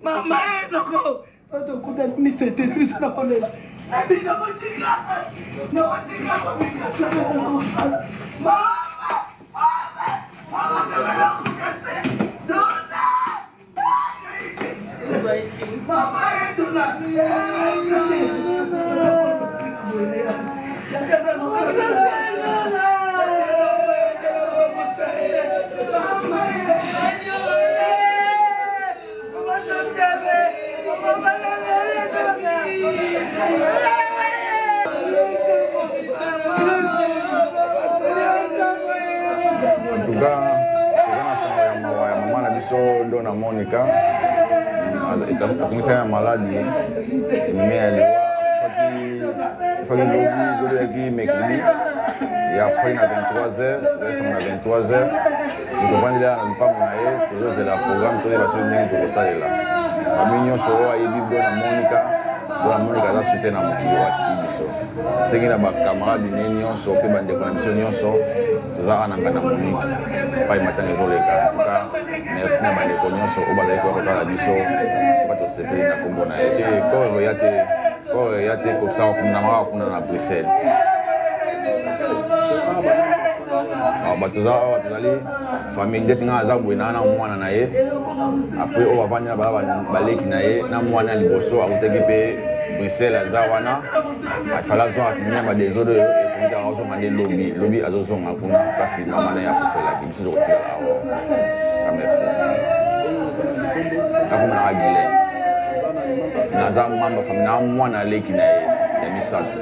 Mama noko tokutani miso eteli biso na kolela nabi nakotika nakotika komikasana mosala mama mama mama kabela kukase dona mama ye dona. En tout cas, toza na sango ya mawa ya mama na biso Dona Monica atungisaki na maladi me ya liwa akufaki lobi lobi yaki mercredi ya akufaki na 23 heures esango na 23 heures. Tovandi na lupango na ye, tozozela programme, toyeba soki ndenge tokosalela. Famille nyonso oyo ayebi Dona Monica, Dona Monica aza soutien na mokili oyo atiki biso. Sengi na bacamarade ne nyonso mpe bandeko na biso nyonso, toza awa na Nganda Monique epai matanga ezoleka. En tout cas, merci na bandeko nyonso oyo bazali koya kotala biso, mpa tosepeli na nkombo na ye te. Koro ya te, koro ya te, kosaka kuna kuna na Bruxelles. Bato toza awa, tozali famille ndeti ngai aza boye na mwana na ye. Après oyo bavandi na baa baleki na ye na mwana ya liboso akutaki mpe Bruxelles, aza wana asala azwaka kimia badesordre oyo ekoki azonga nde lobi lobi azozonga kuna kasi mama na ye akufelaki, biso tokotikala awa. Merci. Nakomonaka Gilen, naza mamba famille na mwana aleki na ye ya misato.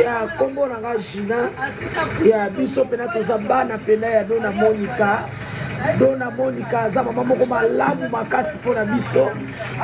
Ya nkombo na nga Gina ya biso mpena toza bana mpena ya Dona Monica. Dona Monica aza mama moko malamu makasi mpona biso,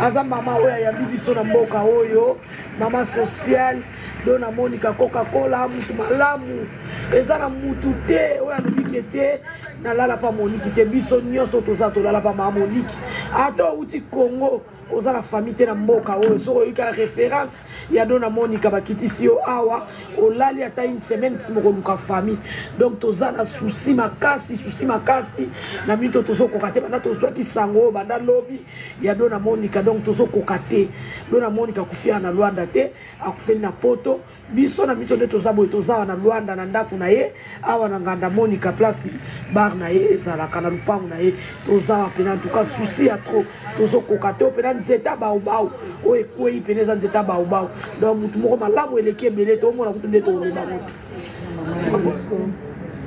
aza mama oyo ayambi biso na mboka oyo, mama sociale Dona Monica Coca-Cola, mutu malamu. Eza na mutu te oyo alobiki ete nalala pa Moniki te. Biso nyonso toza tolala pa mama Moniki. Ata outi Congo, oza na famille te na mboka oyo, soki oyoki référence ya Dona Monica, bakitisi yo awa, olali ata une semaine, nsima okoluka famille. Donc toza na souci makasi, souci makasi na minto, tozokoka te banda tozwaki sango oyo banda lobi ya Dona Monica. Donc tozokoka te. Dona Monica akufia na Luanda te, akufeli na Poto. Biso na miso nde toza boye, toza awa na Luanda na ndako na ye awa na Nganda Monica, place bar na ye ezalaka na lupango na ye. Toza awa mpena, en tout cas souci ya trop, tozokoka te. Mpena nzete ya baobao oyo ekwei mpena eza nzete ya baobao. Donc motu moko malamu eleki ebele, toomona kutu nde tokoloba ngo te.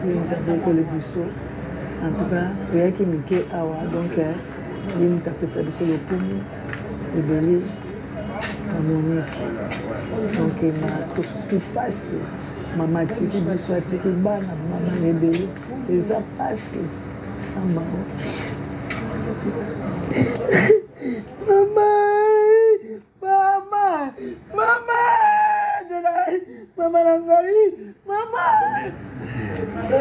Ye biso en tout cas oyaki mike awa, donc ye moto apesa biso lokumu ebele na Monique. Donc na tosusi mpasi, mama atiki biso, atiki bana, mama na ebele, eza mpasi na mawa. Mama, mama, mama, mama na ngai, mama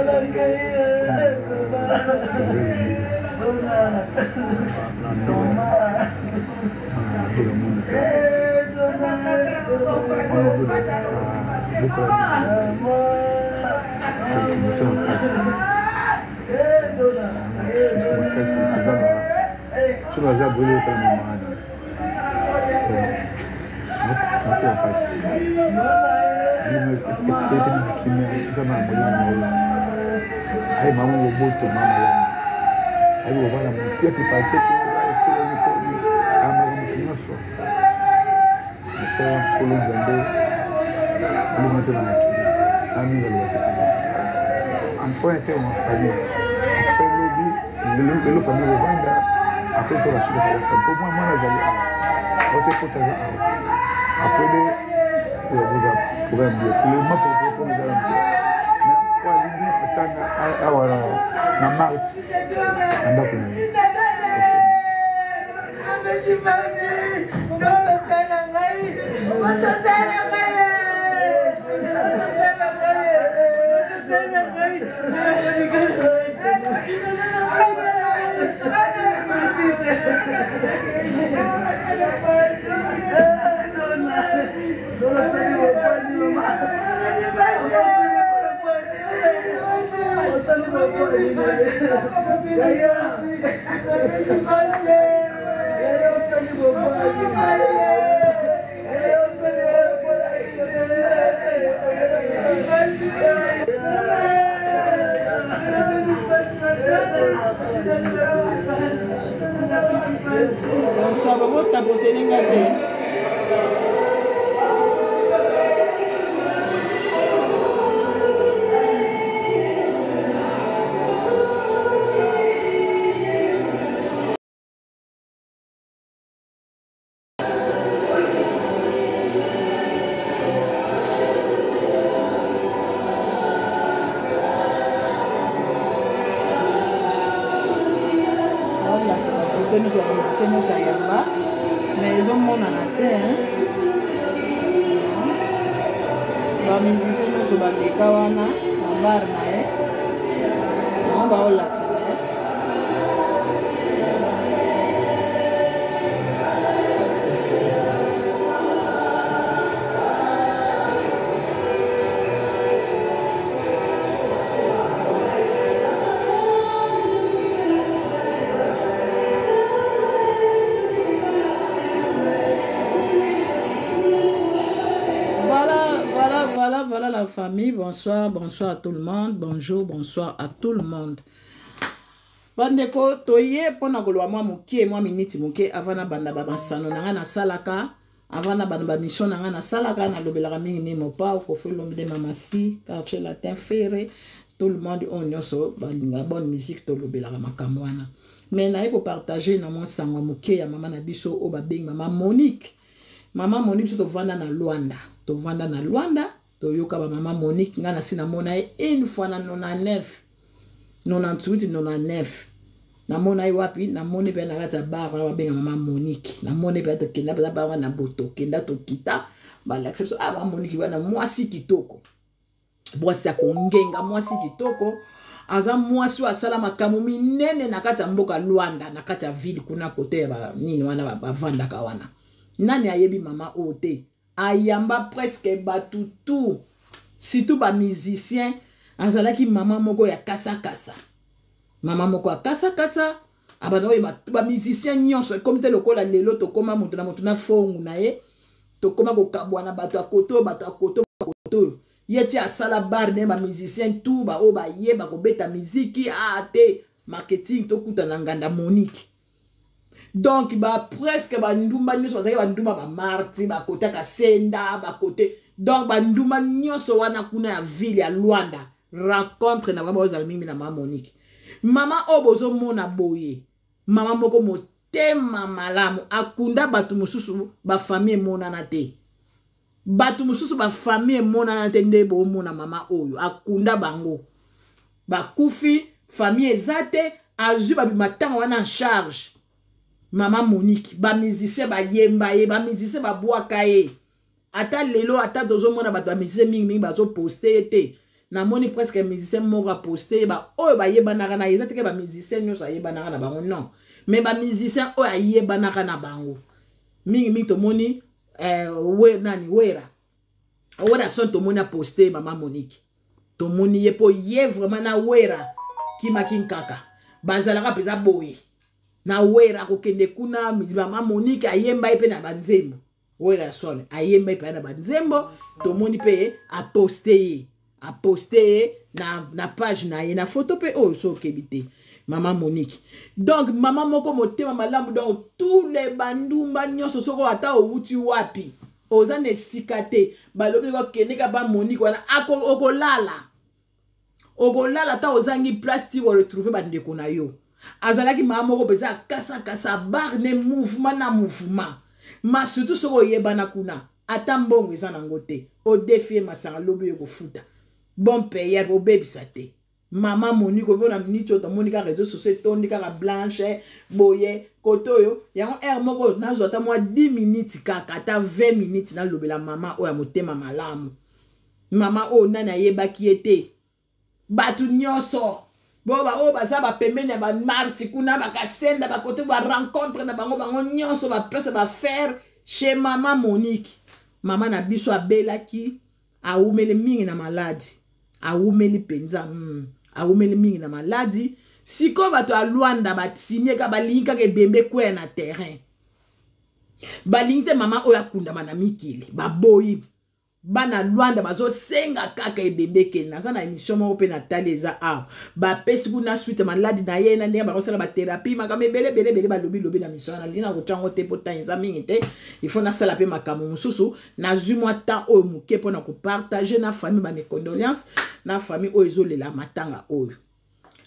na ngai. Soki aza boye okala mama wana moto ya mpasi epena na kimia, nzambe na molimo na yo. Aye mama boboto, mama malamu, ayebi kovanda motu ya kipate, amaka moto nyonso. Mosala Nkolo Nzambe alonga te na kimia amingi aloba te. Antoine te ma famille après lobi lelo famille kovanda. Après to batika kala fami po mwana mwana azali awa ote kota aza awa après de oyo boza problème bien pour le moment pour pour eza bien mais oyo alingi atanga awa na mars na ndako na ye. Bonsoir, bango tapoteli nga te. Naolakisa bafoto nyonso ya musicien nyonso ya yamba mais ezomonana te bamusicien nyonso baleka wana na bar na ye bango baolakisa na ye. Voilà, voilà, voilà, voilà la famille. Bonsoir, bonsoir à tout le monde. Bonjour, bonsoir à tout le monde. Bandeko, toye pona koloba mwa mokie, mwa miniti moke avant na banda ba masano na nga nasalaka, avant na banda ba mission na nga nasalaka, nalobelaka mingi mingi Mopao, Koffi Olomide, Mama Si, Quartier Latin, Ferre, tout le monde oyo nyonso balinga bonne musique, tolobelaka makambo wana. Mais naye kopartage na mwa sango ya moke ya mama na biso oyo babengi mama Monique. Mama Monique, biso tovanda na Luanda, tovanda na Luanda, toyoka ba mama Monique, nga nasi namona ye une fois na 99, 98, 99. Namona ye wapi? Namoni mpe na kati ya bar wana babenga mama Monique. Namoni mpe tokenda mpenza bar wana na boto, kenda tokita, balakisa biso, ah, mama Monique wana mwasi kitoko, mwasi ya kongenga, mwasi kitoko. Aza mwasi oyo asala makambo minene na kati ya mboka Luanda, na kati ya ville kuna kote ya ba nini wana bavandaka wana. Nani ayebi mama oyo te? Ayamba presque bato tout, surtout ba musicien. Azalaki mama moko ya kasa-kasa, mama moko ya kasa-kasa, abanda oyeba ba musicien nyonso. Ekomi te lokola lelo tokoma moto na moto na fongu na ye, tokoma kokabwana bato ya koto oyo, bato ya koto, bato oyo. Ye ti asala bar ne ba musicien tout ba oyo bayeba kobeta miziki, ah te marketing tokutana nganda Monique. Donc ba presque ba ndumba nyonso bazalaki ba ndumba, ba Marti, ba kote Kasenda, ba kote, donc ba ndumba nyonso wana kuna ya ville ya Luanda, rencontre na bango bazala mingi na mama Monique. Mama oyo bozomona boye, mama moko motema malamu, akunda bato mosusu ba famille emonana te, bato mosusu ba famille emonana te, nde bomona mama oyo akunda bango, bakufi, famille eza te, azwi babima ntango wana en charge. Mama Monique, ba musicien bayemba ye, ba musicien babwaka ye. Ata lelo, ata tozomona bato ba musicien mingi mingi bazoposte ye te. Namoni presque musicien moko aposte ye, ba oyo bayebanaka na ye, eza teke ba musicien nyonso ayebanaka na bango, non, mais ba musicien oyo ayebanaka na bango mingi mingi tomoni, we, nani, Wera, Wera son tomoni aposte mama Monique, tomoni ye po ye vraiment na Wera kimaki nkaka bazalaka mpenza boye na Wera kokende kuna. Mama Monique ayemba ye mpe na banzembo, Wera son ayemba ye mpe na banzembo, tomoni mpe aposte ye, aposte ye na page na ye na photo mpe oyo so okebi te mama Monique. Donc mama moko motema malamu, donc tous les bandumba nyonso soko ata owuti wapi oza na esika te, balobi kokendeka ba Monique wana, okolala, okolala ata ozangi place ti oretrouve bandeko na yo. Azalaki mama moko mpenza akasakasa bar ne mouvement na mouvement. Ma surtout soki oyebana kuna, ata mbongo eza nango te, odefie masanga lobi oyo kofuta. Bon payeur obebisa te. Mama Monique oyo na minute oyo tomoni kaka réseaux sociaux etondi kaka blanche boye kote oyo yango heure moko nazwa ata mwa 10 minutes kaka ata 20 minutes nalobela mama oyo ya motema malamu. Mama oyo nani ayebaki ye te, bato nyonso bo baoyo baza bapembeni ya bamarti kuna bakasenda bakote barencontre na bango, bango nyonso baplace bafaire chez mama Monique. Mama na biso abelaki, awumeli mingi na maladi, awumeli mpenza, awumeli mingi na maladi. Sikoyo bato ya Luanda basigne kaka, balingi kaka ebembe ekweya na terrain, balingi te mama oyo akundama na mikili, baboyi. Bana Luanda bazosenga kaka ebembe ekende. Naza na émission moko mpe natali eza awa, bapesi kuna suite maladi na ye na ndenge bakosala bathérapie, makambo ebele ebele ebele balobi lobi na mission wana. Nalingi na kotya yango te mpo temps eza mingi te, il faut nasala mpe makambo mosusu. Nazwi mwa temps oyo moke mpona kopartage na famille ba mes condoléances, na famille oyo ezolela matanga oyo.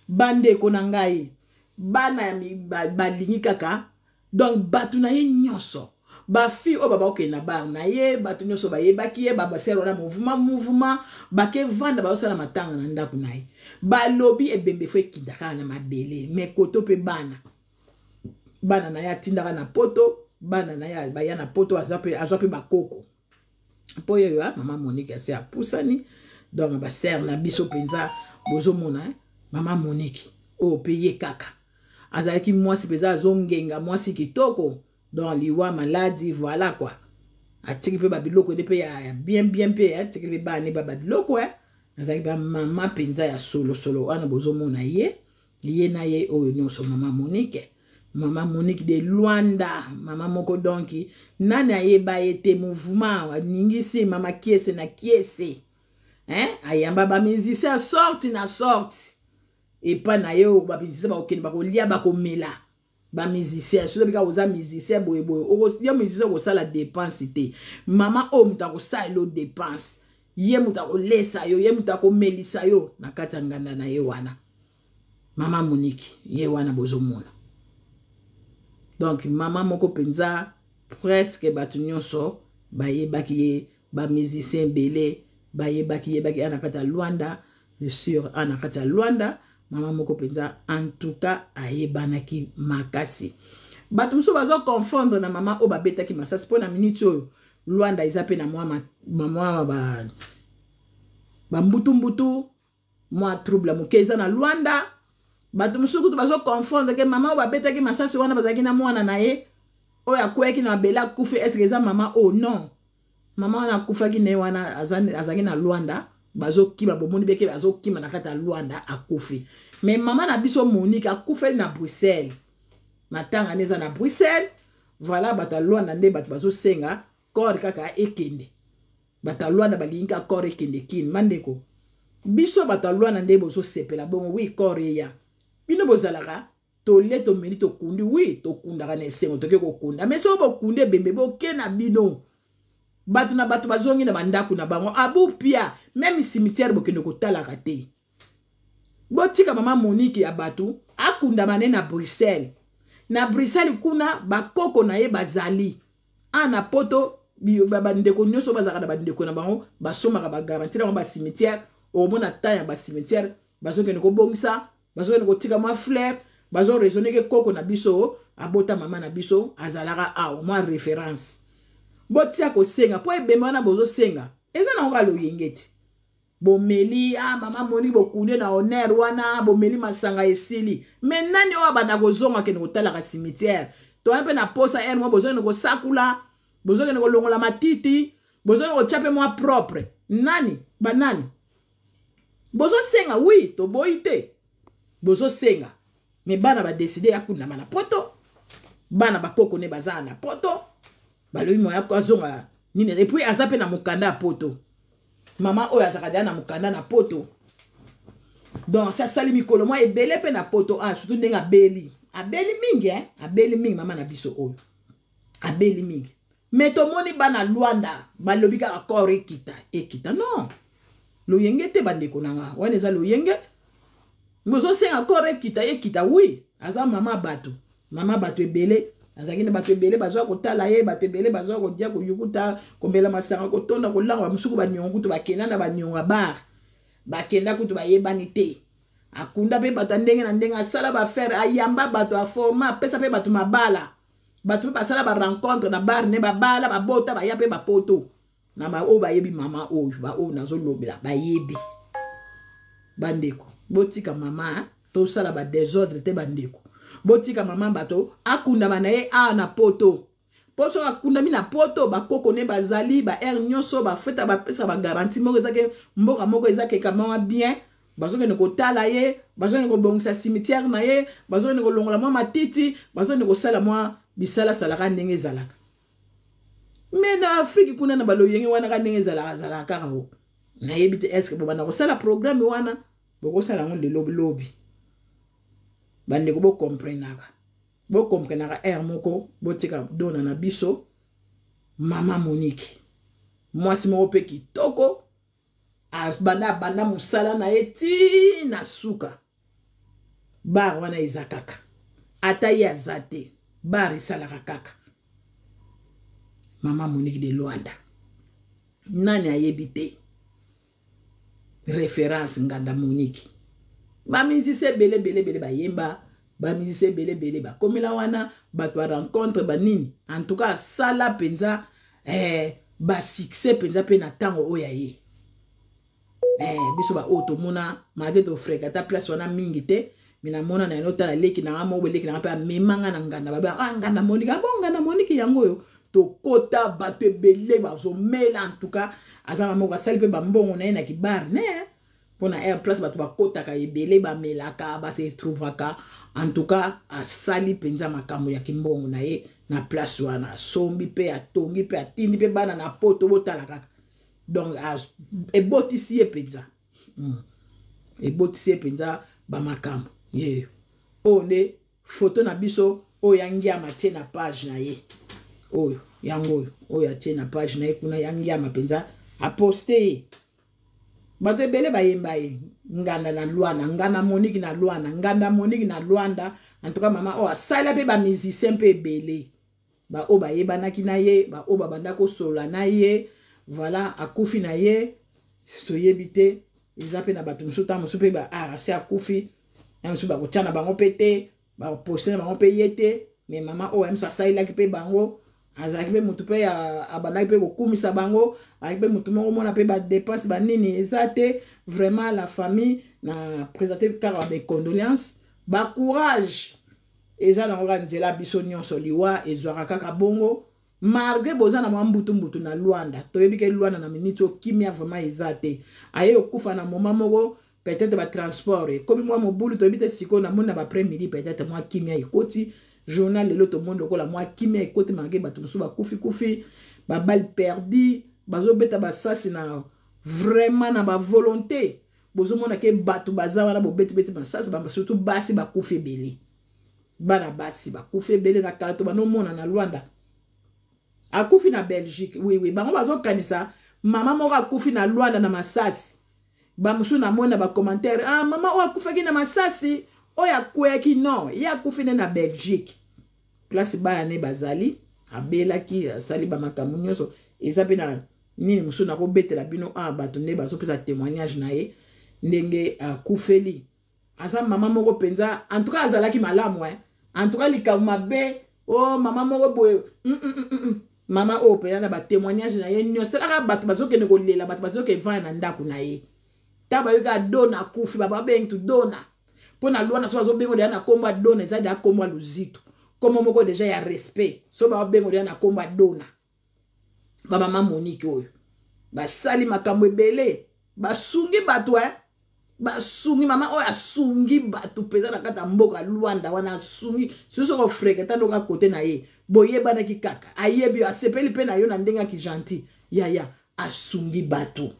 Bandeko na ngai, bana ya balingi kaka donc bato na ye nyonso, bafille oyo babakokende na bar na ye, bato nyonso bayebaki ye, bambasere wana mouvement mouvement bakevanda bazosala matanga na ndako na ye. Balobi ebembe fo ekinda kaka na mabele. Me koto mpe bana, bana na ye atindaka na poto, bana na ye baya na poto, azwa mpe bakoko mpo oyo mama Monique ase apusani. Donc basere na biso mpenza bozomona, eh? Mama Monique oyo mpe ye kaka azalaki mwasi mpenza azongenga, mwasi kitoko. Donc liwa, maladi, voilà quoi. Atiki mpe babiloko nde mpe ya bien bien mpe atiki mpe bana ba babiloko. Azalaki bamama mpenza ya solosolo wana bozomona ye, ye na ye oyo nyonso. Mama Monique, mama Monique de Luanda, mama moko donki nani ayeba ye te. Mouvement aningisi mama kiese na kiese, hein? Ayamba bamusicien sorti na sorti epa na ye oyo bamusicien bakokende bakolia bakomela. Bamusicien soki kaka oza musicien boyeboye, yo musicien okosala dépense te. Mama oyo moto akosalela yo dépense, ye moto akolesa yo, ye moto akomelisa yo na kati ya nganda na ye wana. Mama Monique ye wana bozomona. Donc mama moko mpenza presque bato nyonso bayebaki ye, bamusicien ebele bayebaki yebaki na kati ya Luanda, sur a na kati ya Luanda. Mama moko mpenza en tout cas ayebanaki makasi. Bato mosusu bazoconfondre na mama oyo babetaki masasi, mpo na miniti oyo Luanda eza mpe na mwa bambutumbutu, mwa trouble moke eza na Luanda. Bato mosusu kutu bazoconfondre ke mama oyo babetaki masasi wana bazalaki na mwana na ye oyo akweyaki na mabele akufi, est-ce eza mama oyo? Non, mama wana akufaki na ye wana azalaki na Luanda, bazokima, bomoni beke bazokima na kati ya Luanda, akufi. Mais mama na biso Monique akufeli na Bruxelles, matanga nde eza na Bruxelles. Voilà, bato ya Luanda nde bato bazosenga corps kaka ekende. Bato ya Luanda balingi kaka corps ekende Kini. Mandeko biso bato ya Luanda nde bozosepela bongo, wi corps eya, bino bozalaka tolie tomeli tokundi, wi tokundaka na esengo, toke kokunda. Mais soki bokundi ebembe boke na bino, bato na bato bazongi na bandako na bango abu pia, meme cimetière bokende kotalaka te. Botika mama Monique ya bato akundama ne na Bruxelles. Na Bruxelles kuna bakoko na ye bazali a na poto, bandeko nyonso bazalaka na bandeko na bango, basomaka bagarantie na bango bacimetière. Okomona ta ya bacimetière bazokende kobongisa, bazokende kotika mwa fleur, bazoraisonne ke koko na biso abota mama na biso azalaka awa, mwa référence. Botia kosenga mpo ebembe wana bozosenga eza nango kaka loyenge ti bomeli ah, mama Moni bokunde na honneur wana, bomeli masanga esili. Me nani oyo abanda kozonga akende kotalaka cimetière? Toya mpe na posa ere mwa bozokende kosakula, bozokende kolongola matiti, bozokende kotya mpe mwa propre. Nani banani bozosenga? Wi, toboyi te, bozosenga. Me bana badeside ya kundama na poto, bana bakoko ne baza na poto, balobi moya azonga nini. Et puis aza mpe na mokanda ya poto, mama oyo azalaka deya na mokanda na poto. Donc asi asali mikolo mwa ebele mpe na poto. Ah, surtout ndenge abeli, abeli mingi, eh? Abeli mingi mama na biso oyo abeli mingi. Me tomoni bana Luanda balobi kaka corps ekita ekita. Non, loyenge te bandeko na nga, wana eza loyenge. Bozosenga corps ekita ekita, oui. Aza mama bato, mama bato ebele. Azalaki na bato ebele bazwa kotala ye, bato ebele bazwa kodia, koyukuta, komela masanga, kotonda, kolangwa. Bamosuku baniongo kutu bakenda na baniongo bar, bakenda kutu bayebani te. Akunda mpe bato ya ndenge na ndenge, asala baaffaire, ayamba bato, aforma, apesa mpe bato mabala. Bato mpe basala barencontre na bar ne, babala, babota, baya mpe bapoto. Na baoyo bayebi mama oyo, baoyo nazolobela bayebi. Bandeko, botika mama, tosala ba desordre te. Bandeko, botika mama bato akundama na ye awa na poto. Mpo soki akundami na poto, bakoko ne bazali ba aire nyonso, bafeta, bapesa bagarantie moko ezake mboka moko ezake kamawa bien. Bazokende kotala ye, bazokende kobongisa cimetière na ye, bazokende kolongola mwa matiti, bazokende kosala mwa bisalasalaka ndenge ezalaka. Me na Afrike kuna na baloyenge wana ka ndenge ezalaka, ezalaka kaka o nayebi te. Estce bobanda kosala programme wana, bokosala yango lelo lobi? Bandeko, bokomprenaka, bokomprenaka aire moko. Botika dona na biso mama Monique, mwasi moko mpe kitoko, abanda abanda mosala na ye ti na suka. Bar wana eza kaka, ata ye aza te, bar esalaka kaka. Mama Monique de Luanda, nani ayebi te référence Nganda Monique? Bamisise ebele ebele ebele bayemba, bamisise ebele ebele bakomela wana, bato ba rencontre banini. En tout cas asala mpenza basuccès mpenza mpe na ntango oyo ya ye. Biso baoyo tomona, malgré tofréquenta place wana mingi te, me namona na yango. Tala leki nanga moko, leki nanga mpe amemanga na Nganda. Babe, ah, Nganda Monike, ah, bon, Nganda Monike yango oyo tokota, bato ebele bazomela. En tout cas aza moko asali mpe bambongo na ye na kibar ne, mpona air place bato bakotaka ebele, bamelaka, base trouvaka. En tout cas asali mpenza makambo ya kimbongo na ye na place wana, asombi mpe, atongi mpe, atindi mpe bana na poto. Botala kaka, donc ebotisi ye mpenza, Ebotisi ye mpenza bamakambo yeyo. Oyo nde foto na biso oyo ya Ngiama atie na page na ye. Oyo yango oyo, oyo atie na page na ye kuna ya Ngiama mpenza, aposte ye. Bato ebele bayemba ye Nganda na Lwanda, Nganda Monique na Lwanda, Nganda Monique na Lwanda. En tout cas mama oyo asala mpe bamusicien mpe ebele, baoyo bayebanaki na ye, baoyo babanda kosolola na ye. Voilà, akufi na ye, toyebi te. Eza mpe na bato mosusu, ntango mosusu mpe baarase akufi ya mosusu, bakotya na bango mpe te, baposte na bango mpe ye te. Me mama oyo ya mosusu asalelaki mpe bango, azalaki mpe motu mpe abandaki mpe kokumisa bango, azalaki mpe motu moko mona mpe badepense banini eza te. Vraiment la famille, na présente kaka bacondoléance, bacourage. Eza nango kaka nzela biso nyonso, liwa ezwaka kaka bongo. Malgré boza na mwa mbutu-mbutu na Lwanda, toyebi ke Lwanda na miniti oyo kimia vraiment eza te. Aye okufa na moment moko peut-être batransport ekomi mwa mobulu, toyebi te. Sikoyo namoni na baprès midi peut-être mwa kimia ekoti. Journal lelo tomoni lokola mwa kimia ekoti, malgré bato mosusu bakufi-kufi, babale perdu, bazobeta basasi na vraiment na bavolonté. Bozomona ke bato baza wana, bobetibeti masasi, surtout basi bakufi ebele, bana basi bakufi ebele. Na kala to banomona na Lwanda akufi na Belgique. Oui, oui, bango bazokanisa mama moko akufi na Lwanda na masasi. Bamosusu namoni na bacommentaire: ah, mama oyo akufaki na masasi, oyo akweyaki. Non, ye akufi nde na Belgique, place bana ne bazali. Abelaki, asali bamakambo nyonso. Eza mpe na nini mosusu nakobetela bino awa, bato nde bazopesa témoignage na ye ndenge akufeli. Aza mama moko mpenza, en tout cas azalaki malamu, eh. En tout cas likambo mabe o oh, mama moko boye, Mama oyo mpenza na batémoignage na ye nyonso, talaka bato bazokende kolela, bato bazokende vanda na ndako na ye. Ntango bayoki Dona akufi, babengi tu Dona mpo na Lwana. So bazobengo deja na nkombo ya Dona, eza deja nkombo ya luzito, nkombo moko deja ya respect. So babengo deja na nkombo ya Dona. Bamama Monique oyo basali makambo ebele, basungi bato, eh? Basungi, mama oyo asungi bato mpenza na kati ya mboka Lwanda wana. Asungi soki soki ofréquenta ndoka kote na ye, boyebanaki kaka, ayebi yo, asepeli mpe na yo na ndenge ya kigentil. Yaya, asungi bato.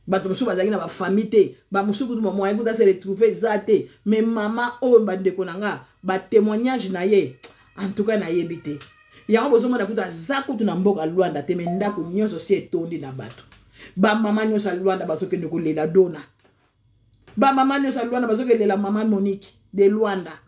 Bato mosusu bazalaki na bafamille te, bamosusu kutu bamoyen kutu ase retrouve eza te. Me mama oyo, bandeko na nga, batémoignage na ye, en tout cas nayebi te. Yango bozomona kutu aza kutu na mboka Lwanda te, me ndako nyonso si etondi na bato. Bamama nyonso ya Lwanda bazokende kolela Dona, bamama nyonso ya Lwanda bazokelela mama Monique de Lwanda.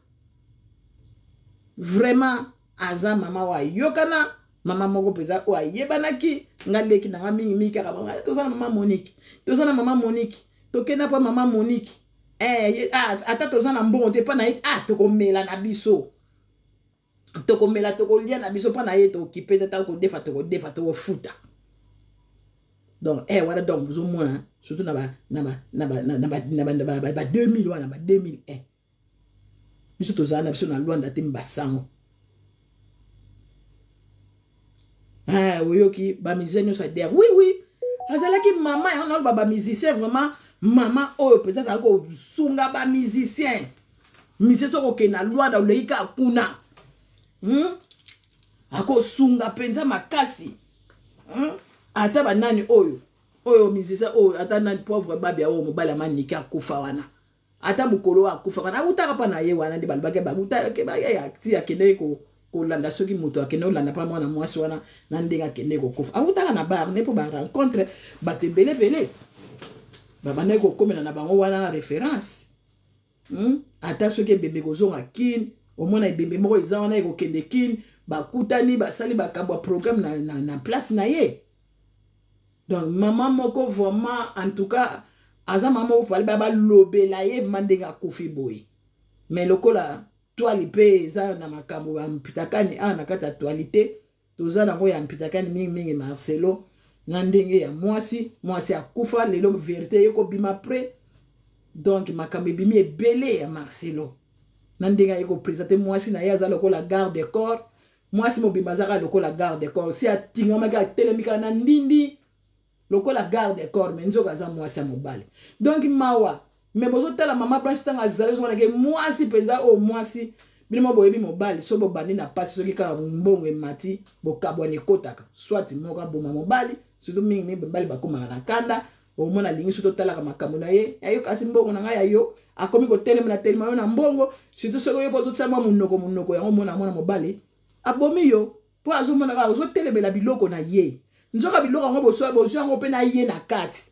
Vraiment aza mama oyo ayokana, mama moko mpenza oyo ayebanaki. Nga leki na nga mingi mingi kaka bango, toza na mama Monique, toza na mama Monique, tokenda mpa mama Monique. Eh, ah, ata toza na mbongo te mpa na ye, ah, tokomela na biso, tokomela, tokolia na biso mpa na ye, tokipe te, ata kodefa, tokodefa, tokofuta. Donc eh, wana donc bozomona surtout na ba na ba na ba na ba na ba na ba 2000 wana, ba 2001, biso tozala na biso na Luanda te, basango eh, oyoki bamusicien nyonso ader. Oui, oui, azalaki mama yango naloba bamusicien vraiment, mama oyo mpenza azalaki kosunga bamusicien. Musicien soki okende na Luanda, oleki kaka kuna, Akosunga mpenza makasi, Ata banani oyo musicien oyo, ata nani, pauvre Babia oyo mobali ya Manike akufa wana, ata mokolo oyo akufaka, awutaka mpa na ye wana nde balobaki ti akendeki kolanda, soki moto akende kolanda mpa mwana mwasi wana na ndenge akendeki kokufa, awutaka na bar ne mpo barencontre bato ebele ebele babandaki kokomela na bango wana référence, Ata soki ebembe kozonga Kine, omona ebembe moko eza wana ekokende Kine, bakutani, basali bakambo ya programme na place na ye. Donc mama moko vraiment, en tout cas aza mama moko fale balobela ye vraiment ndenge akufi boye. Mais lokola toile mpe eza na makambo ya mpitakani awa na kati ya toilité, toza nango ya mpitakani mingimingi Marcelo na ndenge ya mwasi, mwasi akufa lelo, vérité ye kobima après. Donc makambo ebimi ebele ya Marcelo na ndenge aye kopresente mwasi na ye, aza lokola garde corps, mwasi mobimba azaka lokola garde corps, si atingamaki, atelemi kaka na ndindi lokola garde corps, mais nzoka aza mwasi ya mobali. Donc mawa. Mais bozotala mama Blanche ntango azali, ozomonake mwasi mpenza oyo mwasi bino mo boyebi mobali. So bobandi na mpasi, soki kaka mbongo emati, bokabwani ekotaka, soit moko aboma mobali, surtout mingi mingi mibali bakomaka na kanda. Omona alingi soki totalaka makambo na ye ya yo, kasi mbongo na ngai ya yo, akomi kotelema na telema yo na mbongo, surtout soki oyo ozotia mwa monoko monoko yango, omona mwana mobali abomi yo mpo azomona kaka ozotelemela biloko na ye, nzoka biloko yango bozwi yango mpe na ye na kati.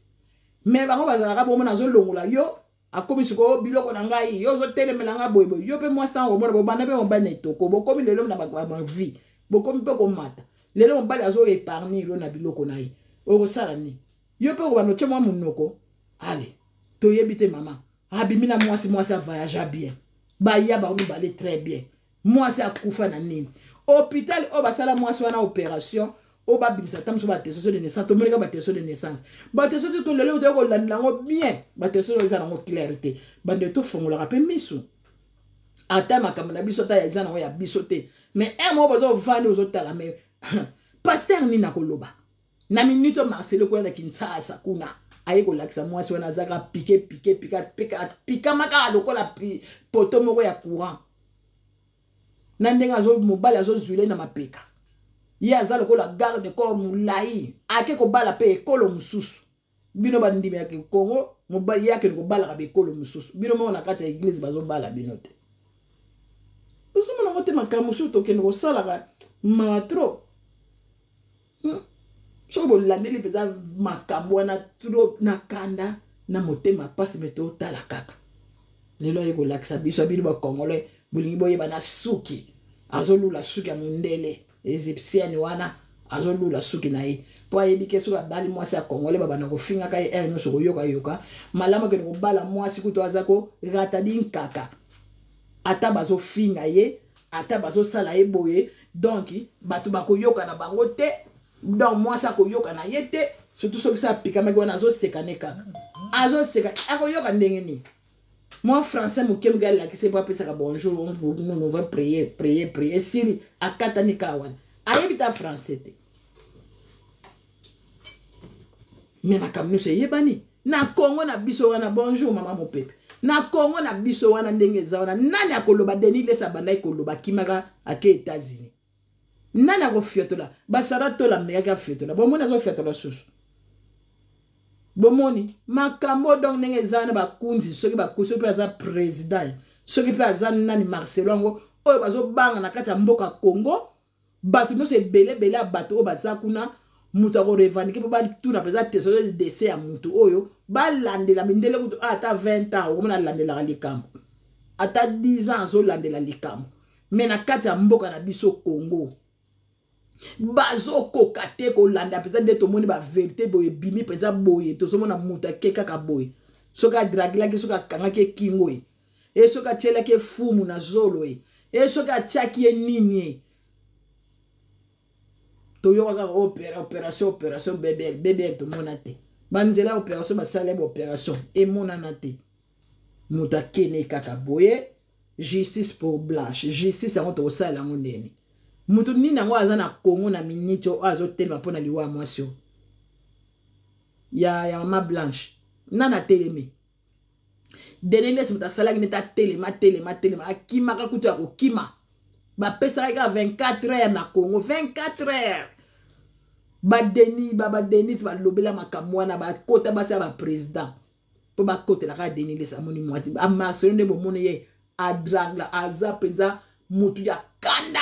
Mais bango bazalaka bomona azolongola yo, akomi sikoyo biloko na ngai, yo ozotelemela ngai boyeboye. Yo mpe mwasi, ntango komona bobanda mpe mobali na etoko, bokomi lelo na bavie, bokomi mpe komata, lelo mobali azo épargne yo na biloko na ye, okosala nini? Yo mpe okobanda otie mwa monoko. Ale toyebi te, mama abimi na mwasi, mwasi avoyage bien, baya bango mibale très bien, mwasi akufa na nini? Hôpital oyo basala mwasi wana opération, oyo babimisa ata mosusu baattestation de naissance, tomonika baattestation de naissance, baattestation to lelo toya kolandela yango bien, baattestation oyo eza nango claire te. Bande tofongolaka mpe miso, ata makambo na biso, ata eza nango ya biso te, mais un moko bozovandi, ozotala, mais pasteur nini akoloba na minute oyo? Marcelo kuna na Kinshasa kuna aye kolakisa mwasi wana azaka pike pike pika pika, pikama kaka lokola poto moko ya courant na ndenge azo mobali azozwile na mapeka ye, aza lokola garde corps molai. Ake kobala mpe ekolo mosusu. Bino bandimi ya Kongo, mobali ye akende kobalaka bekolo mosusu, bino moko na kati ya église bazobala bino te, ozomona ngo te. Makambo mosusu tokende kosalaka mawa trop, Soki bolandeli mpenza makambo wana trop, na kanda na motema mpasi, mais totala kaka lelo aye kolakisa biso, bino bacongolais bolingi boyeba na suki, azolula suki ya mondele égyptienne wana, azolula suki na ye mpo ayebi ke soki abali mwasi ya congolais, babanda kofingaka ye ere nyonso, koyokayoka. Malamu akende kobala mwasi kutu aza korata dinkaka, ata bazofinga ye, ata bazosala ye boye, donc bato bakoyoka na bango te, donc mwasi akoyoka na ye te, surtout soki se apikamaki wana, azoseka ne kaka, azoseka, akoyoka ndenge nini? Mwa français moke moke alakisi mpo apesaka bonjour, on va prier, prier, prier, esili, akatani kaka wana, ayebi ta français te. Mais makambo nyonso eyebani na Kongo na biso wana. Bonjour mama Mopepe. Na Kongo na biso wana, ndenge eza wana, nani akoloba? Denis Lesa abandaki koloba, akimaka, ake États-Unis. Nani akofiotola? Basara tola amekaki afiotola, bomoni azofiatola susu. Bomoni makambo donc ndenge eza wana, bakunzi soki bakusi, soki mpe aza président, soki mpe aza nani, Marcelo yango oyo bazobanga na kati ya mboka Congo, bato nyonso ebele ebele ya bato oyo baza kuna, moto akorevendiquer mpo batuna mpenza tesolo de décès ya motu oyo, balandela mindele kutu ata 20 ans, okomona alandelaka likambo, ata 10 ans azolandela likambo. Me na kati ya mboka na biso Congo, bazokoka te kolanda mpenza nde tomoni baverité boye ebimi mpenza boye. Tozomona moto ake kaka boye, soki adragilaki, soki akangaki ekingo ye e, soki atielaki efumu na zolo ye e, soki atiaki ye nini ye, toyoka kaka opération, opération BBL, BBL. Tomona te banzela ya opération basala ye baopération, emonana te. Moto akene kaka boye. Justice pour Blanche, justice yango tokosalela yango ndeni? Moto nini yango aza na Congo na miniti oyo azotelema mpo na liwa ya mwasi oyo ya mama Blanche? Nani atelemi? Denis, moto asalaki neti atelema, atelema, atelema, akimaka kutu ya kokima. Bapesaka kaka 24 heures na Congo, 24 heures. Badeni, badenis balobela makambo wana, bakota basi ya baprésident mpo bakotelaka Denis Lesi. Amoni mwati amarcelo nde bomoni ye adrangla, aza mpenza motu ya kanda.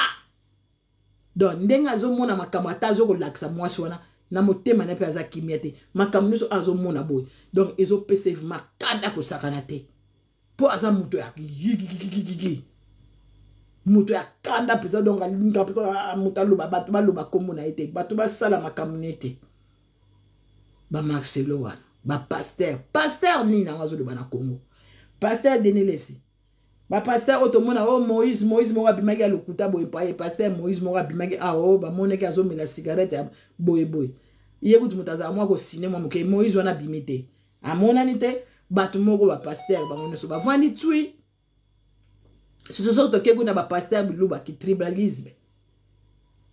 Donc ndenge azomona makambo, ata azokolakisa mwasi wana na motema na mpe aza kimia te. Makambo nyonso azomona boye, donc ezopesa evima kanda kosakana te, mpo aza moto ya yikikikikiki, moto ya kanda mpenza. Donc alinga mpenza moto aloba, bato baloba nkombo na ye te, bato basala makambo na ye te. Bamarcelo wana, bapaster, paster nini yango azoloba na Congo? Paster Denis Lesi, bapaster oyo tomona oyo, Moïse, Moïse moko abimaki ya lokuta boye paye. Paster Moïse moko abimaki awa oyo bamonaki azomela cigarette ya boye boye. Ye kutu moto azala mwa kosine mwa moke. Moïse wana abimi te, amonani te. Bato moko bapaster bango nyonso bavandi twi, surtout soki toke kuna, bapaster biluba, kitribalisme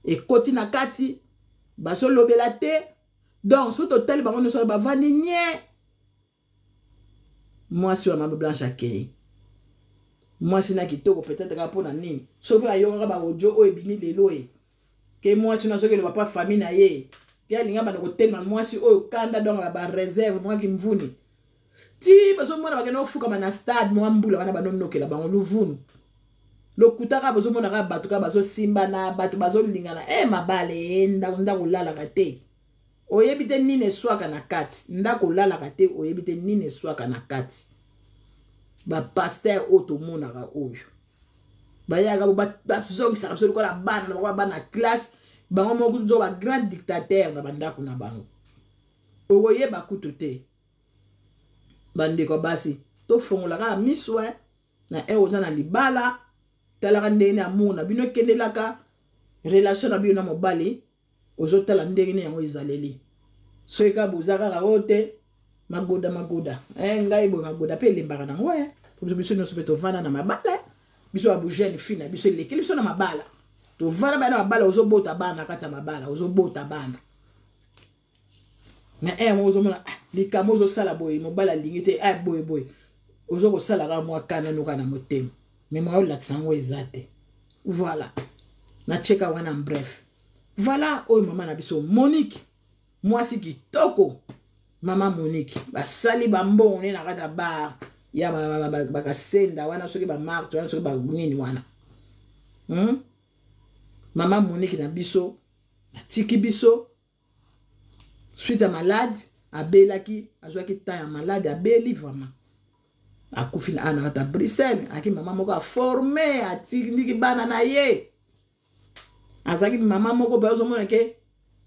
ekoti na kati, bazolobela te. Donc soki totali bango nyonso bavandi nye. Mwasi wa mama Blanche akei, mwasi na kitoko, peut-être kaka mpo na nini? Soki mpe ayokaka baaudio oyo ebimi lelo e ke mwasi wana soki eloba mpa famille na ye ke alinga banda kotelema, mwasi oyo kanda. Donc bareserve mwaki mvuni ti bazomona bakende kofukama na stade mwa mbula wana, banonokela bango luvunu, lokuta kaka. Bozomona kaka bato kaka bazosimbana, bato bazolingana e mabale. Ndako, ndako olalaka te, oyebi te nini eswaka na kati. Ndako olalaka te, oyebi te nini eswaka na kati. Bapaster oyo tomonaka oyo bayaka, bazongisaka biso lokola bana, lokola bana classe. Bango moko kutu ba grand dictateur na bandako na bango, okoyeba kutu te. Bandeko basi, tofongola kaka miso na ere oza na libala. Talaka ndenge na amour na bino ekendelaka, relation na bino na mobali, ozotala ndenge nini yango ezaleli. Soki kaka boza kaka oyo te, magoda magoda, ngai boye, magoda mpe elembaka nango. Biso nyonso mpe tovanda na mabala. Biso ya jeune fille na biso elekeli biso na mabala, tovanda bana na mabala, ozobota bana na kati ya mabala, ozobota bana na ere moko, ozomona likambo ozosala boye, mobali alingi te, boye boye, ozo kosala kaka mwa kanda noka na motema, me mwa olakisa yango eza te. Voilà, nacheka wana. Bref, voilà oyo mama na biso Monique, mwasi kitoko, mama Monique, basali bambongo ne na kati ya bar ya bakasenda wana, soki bamarte wana, soki banini wana, Mama Monique na biso atiki biso suite ya malade. Abelaki, azwaki temps ya malade, abeli vraiment, akufi na ana kata Bruxelles. Aki mama moko aforme, atindiki bana na ye. Azalaki mama moko boye, ozomona ke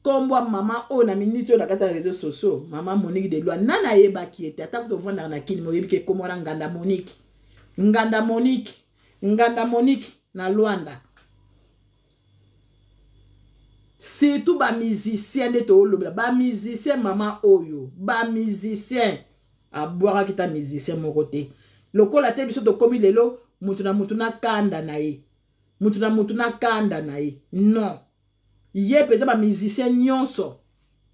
nkombo ya mama oyo na miniti oyo na kati ya réseau sociaux, mama Monique de Loi, nani ayebaki ye te? Ata tovandaka na Kini, moyebi ke nkombo wana Nganda Monique, Nganda Monique, Nganda Monique na Lwanda. Surtout bamusicien nde toolobela, bamusicien, mama oyo bamusicien abwakaki ta musicien moko te. Lokola te biso tokomi lelo mutu na mutu na kanda na ye, mutu na mutu na kanda na ye. Non, ye mpenza bamusicien nyonso,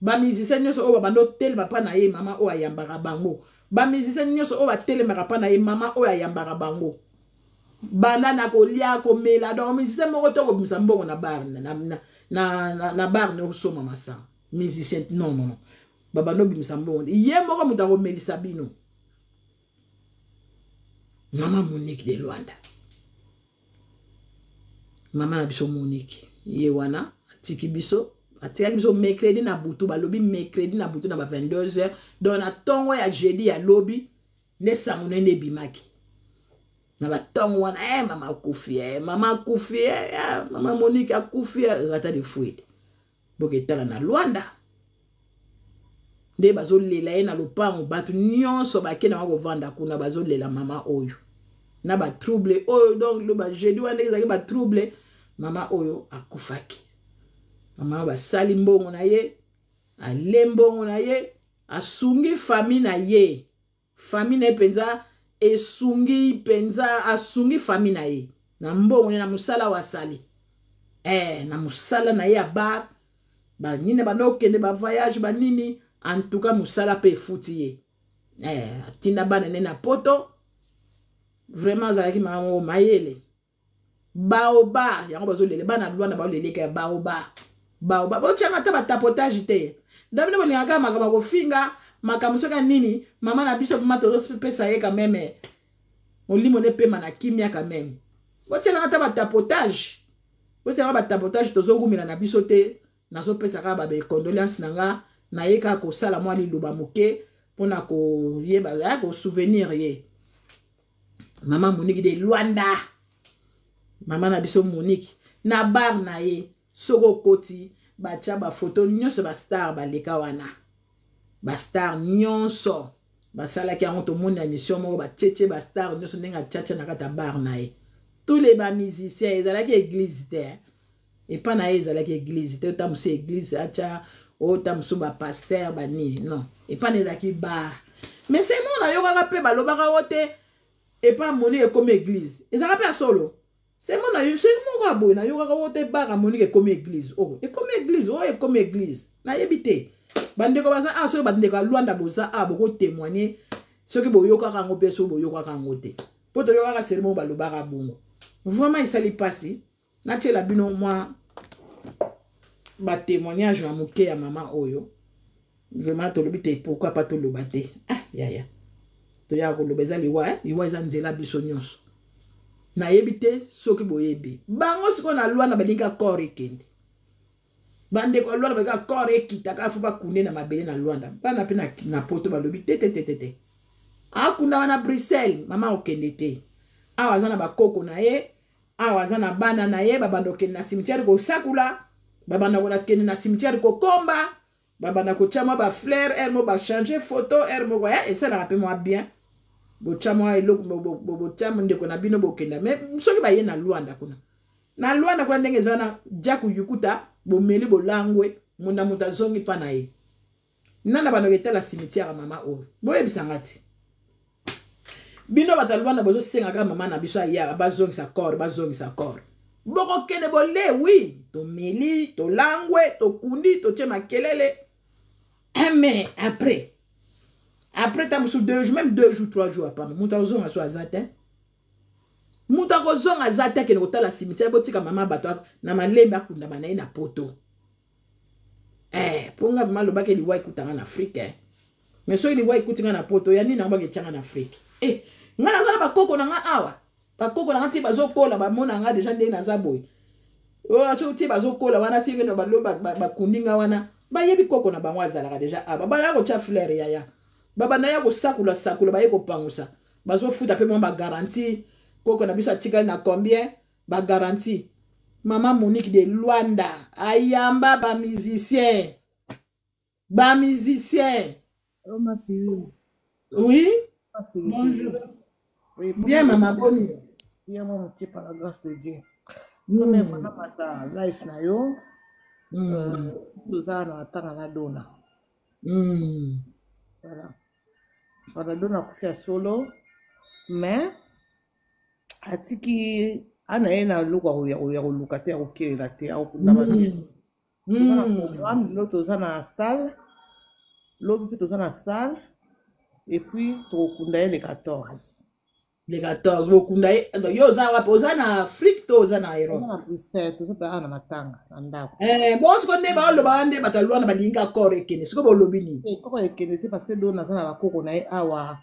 bamusicien nyonso oyo babanda otelema mpa na ye, mama oyo ayambaka bango. Bamusicien nyonso oyo batelemaka mpa na ye, mama oyo ayambaka bango, banda na kolia, komela. Donc musicien moko te okobimisa mbongo na bar na bar ne osomba masanga. Musicien, non, non, non, babanda obimisa mbongo, ye moko moto akomelisa bino. Mama Monique de Luanda, mama na biso Monique, ye wana atiki biso, atikaki biso mercredi na butu. Balobi mercredi na butu na ba 22 heures, donc na ntongo ya jeudi ya lobi nde sango nde ebimaki. Na batongo wana eh, mama akufi eh, mama akufi eh, eh, mama Monique akufi eh, rata de fuite. Boketala na Luanda nde bazolela ye na lopango, bato nyonso bake na kovanda kuna bazolela mama oyo na batrouble oyo. Donc lo bajeudi wana ndenge ezalaki batrouble, mama oyo akufaki. Mama oyo basali mbongo na ye, ale mbongo na ye, asungi famille na ye. Famille na ye mpenza esungi mpenza, asungi famille na ye na mbongo na mosala oyo asali eh, na mosala na ye ya bar banini banda okende bavoyage banini. En tout cas mosala mpe efuti ye eh, atinda bana ne na poto. Vraiment azalaki mama moko mayele. Baoba yango bazolele bana Lwana, baoleleka ya baoba baoba. Botyanga ata batapotage te, ndamino bolingaka makambo ya kofinga, makambo soki ya nini. Mama na biso vraimen tozopesa ye quand meme molimo ne pema na kimia quand meme. Botyelanga ata batapotage, botyelanga batapotage, tozokumela na biso te. Nazopesa kaka ba condoléance na nga, naye kaka kosala mwa liloba moke mpona koyeba kosouvenir ye, mama Monique de Luanda, mama na biso Monique. Na bar na ye soki okoti, batya bafoto nyonso, bastar baleka wana, bastar nyonso basalaki yango. Tomoni na émission moko batietie bastar nyonso ndenge atiatia na kati ya bar na ye, tous les bamusiciens. Ezalaki église te epa na ye, ezalaki église te. Ota mosusu église atya, ota mosusu bapaster banini, non, epa na ezalaki bar. Mais semo nayokaka mpe balobaka o te epa Monique ekomi église, ezalaka mpe ya solo. Semo na se moko ya boye nayokaka o te bar ya Monique ekomi église, oyo ekomi église, oyo ekomi église, nayebi te. Bandeko baza a, soki bandeko ya Lwanda boza a, bokotémoigne soki boyokaka yango mpe soki boyokaka yango te, mpo toyokaka selemo balobaka bongo. Vraiment esali mpasi. Natiela bino mwa batémoignage ya moke ya mama oyo. Vraiment tolobi te, pourquoi pas toloba te? Ah yaya, toyaka koloba eza liwa eh? Liwa eza nzela biso nyonso. Nayebi te soki boyebi bango sikoyo na Lwana balingi corps ekende. Bandeko ya Lwanda balingi corps ekita kaka, fo bakunde na mabele na Lwanda. Bana mpe na, na poto balobi te te te te te, akunda wana Bruxelles, mama okende te. Awa aza na bakoko na ye, awa aza na bana na ye. Babanda kokende na cimetière kosakula, babanda kokende na cimetière kokomba, babanda kotya mwa bafleur ere moko, bachange photo ere moko, esalaka mpe mwa bien. Botya mwa eloko, botya ndeko na bino, bokenda. Mais soki baye na Lwanda kuna, na Lwanda kuna ndenge eza na jaku yukuta, bomeli bolangwe, munda moto azongi mpa na ye. Nana banda etala cimetière ya mama oyo, boyebisanga ti bino bato ya Lwanda bozosenga kaka mama na biso ayaka, bazongisa corps, bazongisa corps. Bokokende bole wi, tomeli, tolangwe, tokundi, totie makelele, mais après ta mosusu 2 jours, même 2 jours, 3 jours apamba, moto akozonga so aza te. Moto akozonga aza te, akende kotala cimetière. Botika mama bato na malembe, akundama na ye na poto. Mpo nga vraiment alobaki liwa ekutanga na Afrique eh. Mais soki liwa ekuti nga na poto ya nini, yango baketianga na Afrique eh, nga naza na bakoko na nga awa. Bakoko na nga ti bazokola, bamona nga deja ndenge naza boye. Soki ti bazokola wana, ti balo bakundi nga wana, bayebi koko na bango azalaka deja awa. Babaya kotya fleur yaya, babanda ya kosakula sakula, baye kopangusa, bazofuta mpe mwa bagarantie. Koko na biso atikali na combien bagarantie? Mama Monique de Luanda ayamba bamusicien, bamusicien. Oh, ma fille. Oui. Ma fille. Bonjour. Oui, bien mama, boni? Bien, moi, mon petit, par la grâce de Dieu. Première fois namata life na yo. Toza na ntanga na Dona. Voilà. Voilà, Dona akufi ya solo, mais atiki ana ye na eloko ya koluka te, ya kokelela te, akokunda bato. Toza na programme lelo, toza na salle lobi mpe toza na salle, et puis tokokunda ye le 14. Le 14 bokunda ye. Yo oza wapi? Oza na Afrique to oza na Europe? Na Bruxelles, toza mpe awa na matanga na ndako. Bon, sikoyo nde baoloba wana nde bato ya Lwana balingi corps ekende, sikoyo bolobi nini? Corps ekende te, parce que Dona aza na bakoko na ye awa,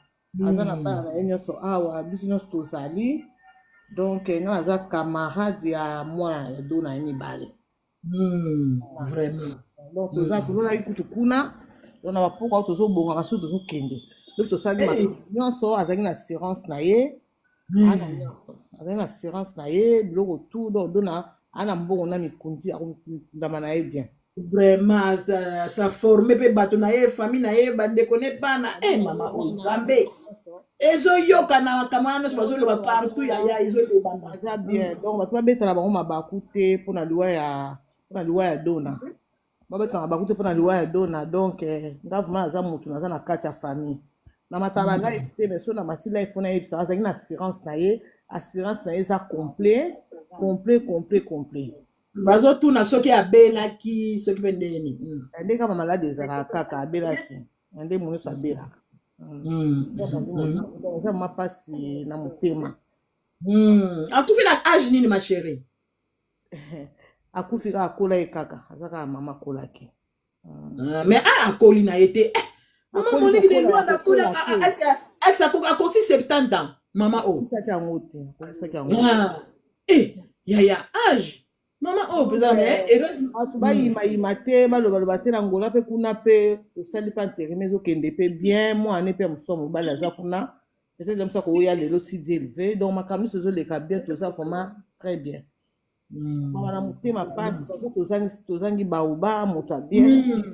aza na bana na ye nyonso awa, biso nyonso tozali. Donc nga naza camarade ya mwana ya Dona ye mibale. Vraiment. Donc toza, tozalaki kutu kuna, donc na bapoko awa tozobongaka, soki tozokende lobi, tosali makambo nyonso. Azalaki na assurance na ye. Ana nyonso azali na assurance na ye, biloko tout. Donc Dona ana mbongo na mikundi, akokundama na ye bien. Vraiment, ça forme mpe bato na ye, famille na ye, bandeko ne, bana e mama oyo. Nzambe, ezoyokana makambo wana nyonso bazoloba partout, yaya, ezolobama. Aza bien. Donc bato babetala bango mabaku te mpona liwa ya Dona. Babetala mabaku te mpona liwa ya Dona. Donc nga vraiment naza motu, naza na kati ya famille, namataka ba live te, mais so namati live mpona yebisaka, azalaki na assurance na ye. Assurance na ye eza complet, complet, complet, complet. Bazotuna soki abelaki, soki mpe ndeni. Nde kaka malade ezalaka kaka, abelaki nde mo nyonso abelaka. Eza mwa mpasi na motema. Akufi na age nini, ma chérie? Akufi kaka, akola ye kaka, aza kaka mama, akolaki. Mais a akoli na ye te. Mama Monique de Luanda akoli, est-ce akoki 70 ans, mama oyo? Akokisaki yango te, akokisaki yango. Eh, yaya, age mama oyo mpenza, mais heureusement. Bato bayimayima te, balobaloba te. Na Ngola mpe kuna mpe tosali mpe enterrement, ezokende mpe bien. Mwana mpe ya mosusu ya mobali aza kuna, peut-être mosu akoya lelo si Dieu élevé. Donc makambo nyonso ezoleka bien, toza vraiment très bien. Mawa na motema, mpasi, parce que tozangi baoba moto ya bien.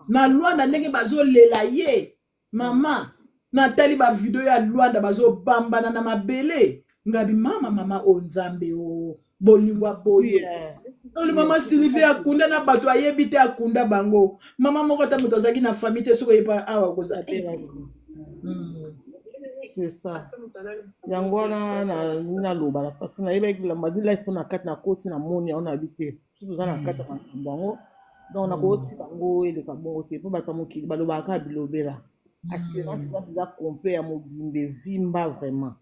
Na Lwanda, ndenge bazolela ye mama, natali ba vidéo ya Lwanda, bazobambana na mabele. Ngabi mama, mama oyo, Nzambe o bolingo ya boye oyo. Mama Sylvie akunda na bato ayebi te, akunda bango mama moko, ata moto azalaki na famille te. Soki oyeba awa koza. C'est ça, yango wana naloba na parce nayebaki badi live na kati, na koti, na moni yango, nayebi te soki toza na kati ya makambo yango. Donc nakotika yango eleka bongo te, mpo bato ya mokili balobaka kaka bilobela. Assurance eza mpenza complet ya mobimba, evimba vraiment.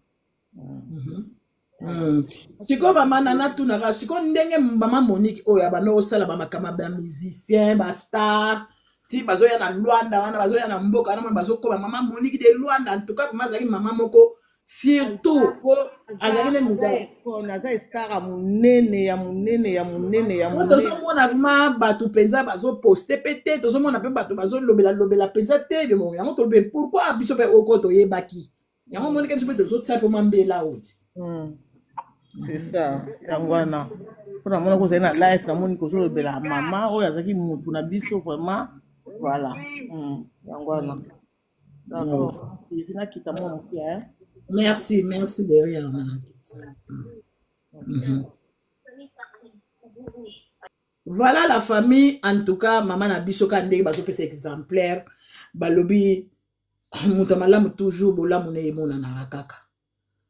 Sikoyo mama na natunaka sikoyo, ndenge mama Monique oyo abanda kosala bamakambo ya bamusicien, bastar, ti bazoya na Lwanda wana, bazoya na mboka wana, mona bazokoma mama Monique de Lwanda. En tout cas, vraiment azalaki mama moko, surtout po azalaki nde moto. Aza star ya monene, ya monene, ya monene, ya monene. Tozomona vraiment bato mpenza bazoposte mpe te, tozomona mpe bato bazolobela-lobela mpenza te. Yango tolobe pourquoi biso mpe oko toyebaki yango, omonike biso mpe tozotia mpe mwa mbela oti. C'est ça, yango wana mpo namona kozali na live, namoni kozolobela mama oyo azalaki motu na biso vraiment. Voilà, yango wana. D'accord, Sylvie, nakita mwa moke. Merci, merci de rien, mama. Nakita. Voilà la famille. En tout cas, mama na biso, ka ndenge bazopesa exemplaire, balobi moto ya malamu toujours bolamu na ye emonanaka kaka.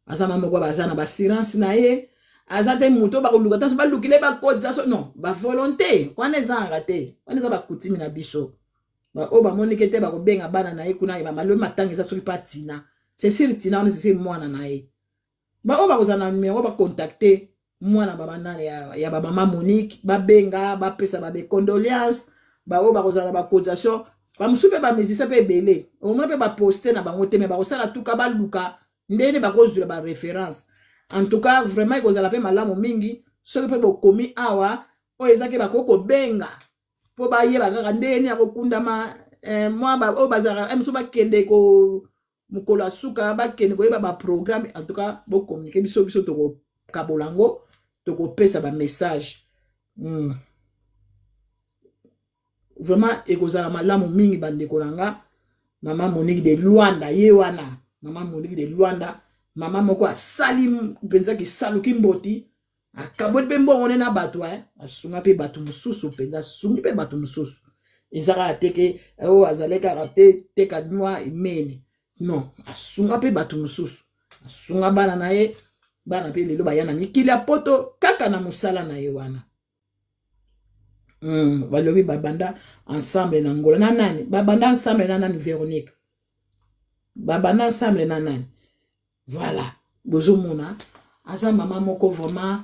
Aza mama moko baza na baassurance na ye, aza te moto oyo bakoluka ntanso balukile bakodisa so non bavolonté wana ezangaka te. Wana eza bakutimi na biso oyo bamoniki te, bakobenga bana na ye kuna. Bamalobi matanga eza soki mpa Tina, c'est sûr Tina wana, c'est sûr mwana na ye. Baoyo bakozala na numero, bacontacte mwana baba ya bamama Monique, babenga, bapesa babecondoléance. Baoyo bakozala na bacotisation, bamosusu mpe bamusicien mpe ebele, omoi mpe baposte na bango te, me bakosala tuka baluka ndenge bakozwela baréférence. En tout cas, vraiment ekozala mpe malamu mingi soki mpe bokomi awa oyo ezaki, bakoki kobenga mpo bayeba kaka ndenge nini akokundama. Mwa oyo bazalaka mosusu bakende ko mokolo ya suka, bakende koyeba baprogramme. En tout cas, bocommuniquer biso, biso tokokabola yango, tokopesa bamessage. Vraiment ekozala malamu mingi, bandeko na nga. Mama Monique de Luanda ye wana, mama Monique de Luanda, mama moko asali mpenza kisaluki mboti, akaboli mpe mbongo ne na bato, asunga mpe bato mosusu mpenza, asungi mpe bato mosusu. Eza kaka te ke oyo azali kaka te teka mwa emene, non, asunga mpe bato mosusu, asunga bana na ye. Bana mpe lelo baya na mikili ya Poto kaka na mosala na ye wana. Balobi babanda ensemble na Ngola na nani? Babanda ensemble na nani, Véronique? Babanda ensemble na nani? Voilà, bozomona aza mama moko vraiment,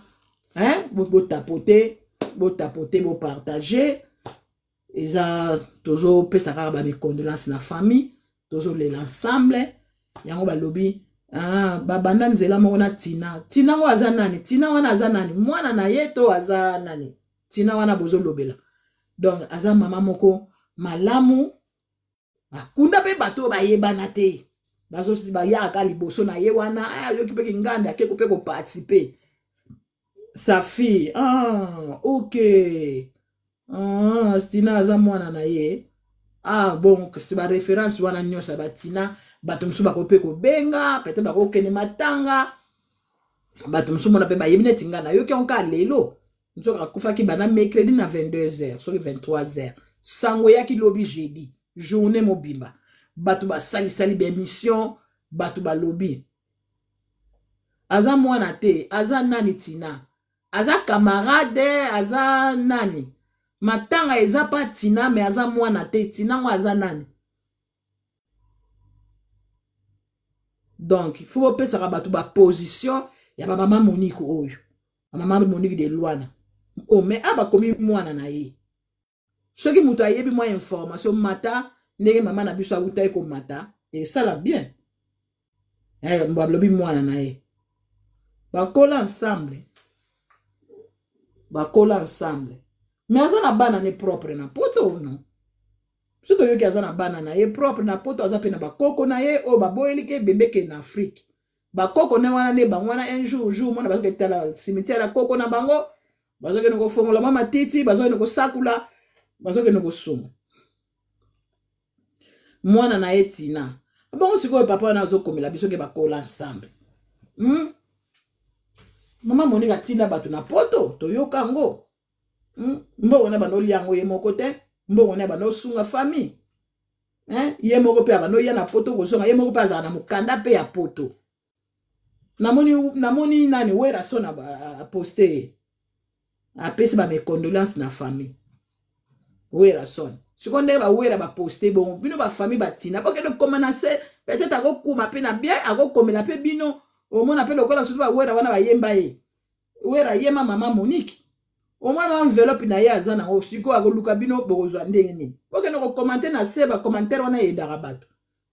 hein? Botapote, botapote, bopartage. Eza tozopesa kaka bamecondoléance na famille, tozolela ensemble. Yango balobi, ah, babanda nzela moko na Tina. Tina ngo aza nani? Tina wana aza nani? Mwana na ye to aza nani Tina wana bozolobela? Donc aza mama moko malamu, akunda mpe bato oyo bayebana te. Bazosi bayaka liboso na ye wana, eh, ayoki mpe kinganda ake mpe koparticipe. Sa fille, ah, ok. Ah, Tina aza mwana na ye. Ah, bon, si ba référence wana nyonso ya ba Tina, bato mosusu bakoki mpe kobenga, peut-être bakokende matanga. Bato mosusu mona mpe bayebi neti ngai nayoki yango kaka lelo. Nzoka akufaki banda mercredi na 22h, soki 23h. Sango eyaki lobi jeudi, journée mobimba. Bato basalisali ba émission, bato balobi. Aza mwana te, aza nani Tina? Aza camarade, aza nani? Matanga eza pa Tina, mais aza mwana te. Tina ngo aza nani? Donc, il faut bopesaka bato ba position ya ba mama Monique oyo. Ba mama Monique de Luana. Oh, mais a bakomi mwana na ye. Soki moto ayebi mwa information mata ndenge mama na biso awutaki komata, esala bien. Eh, balobi mwana na ye. Bakola ensemble. Bakola ensemble. Mais aza na bana ne propre na poto ou non? Soki toyoki aza na bana na ye propre na poto, aza pe na bakoko na ye oyo baboyeli ke bembe ke na Afrique. Bakoko ne wana ne bango wana un jour jour mona bazoke tala cimetière ya koko na bango, bazokende kofongola mwa matiti, bazokende kosakula, bazokende kosunga mwana na ye Tina. Bongo sikoyo papa wana azokomela biso ke bakola ensemble. Mama Monique atinda bato na poto, toyoka yango. Mbongo na bando olia yango ye moko te, mbongo na bando osunga famille. Hein? Ye moko pe abando ya na poto kozonga, ye moko pe azala na mokanda pe ya poto. Namoni, namoni nani Werrason a poste ye. Apesi ba mes condoléances na famille. Werrason. Sikoyo ndenge ba Wera ba poste bongo, bino ba famille ba Tina, bokende koma na se, peut-être akokoma pe na bien, akokomela pe bino, omona pe lokola surtout ba Wera wana bayemba ye. Wera yema mama Monique. Omona enveloppe na ye aza nango, sikoyo akoluka bino bokozwa ndenge nini. Bokende ko commenter na se, ba commentaire wana eyedaka bato.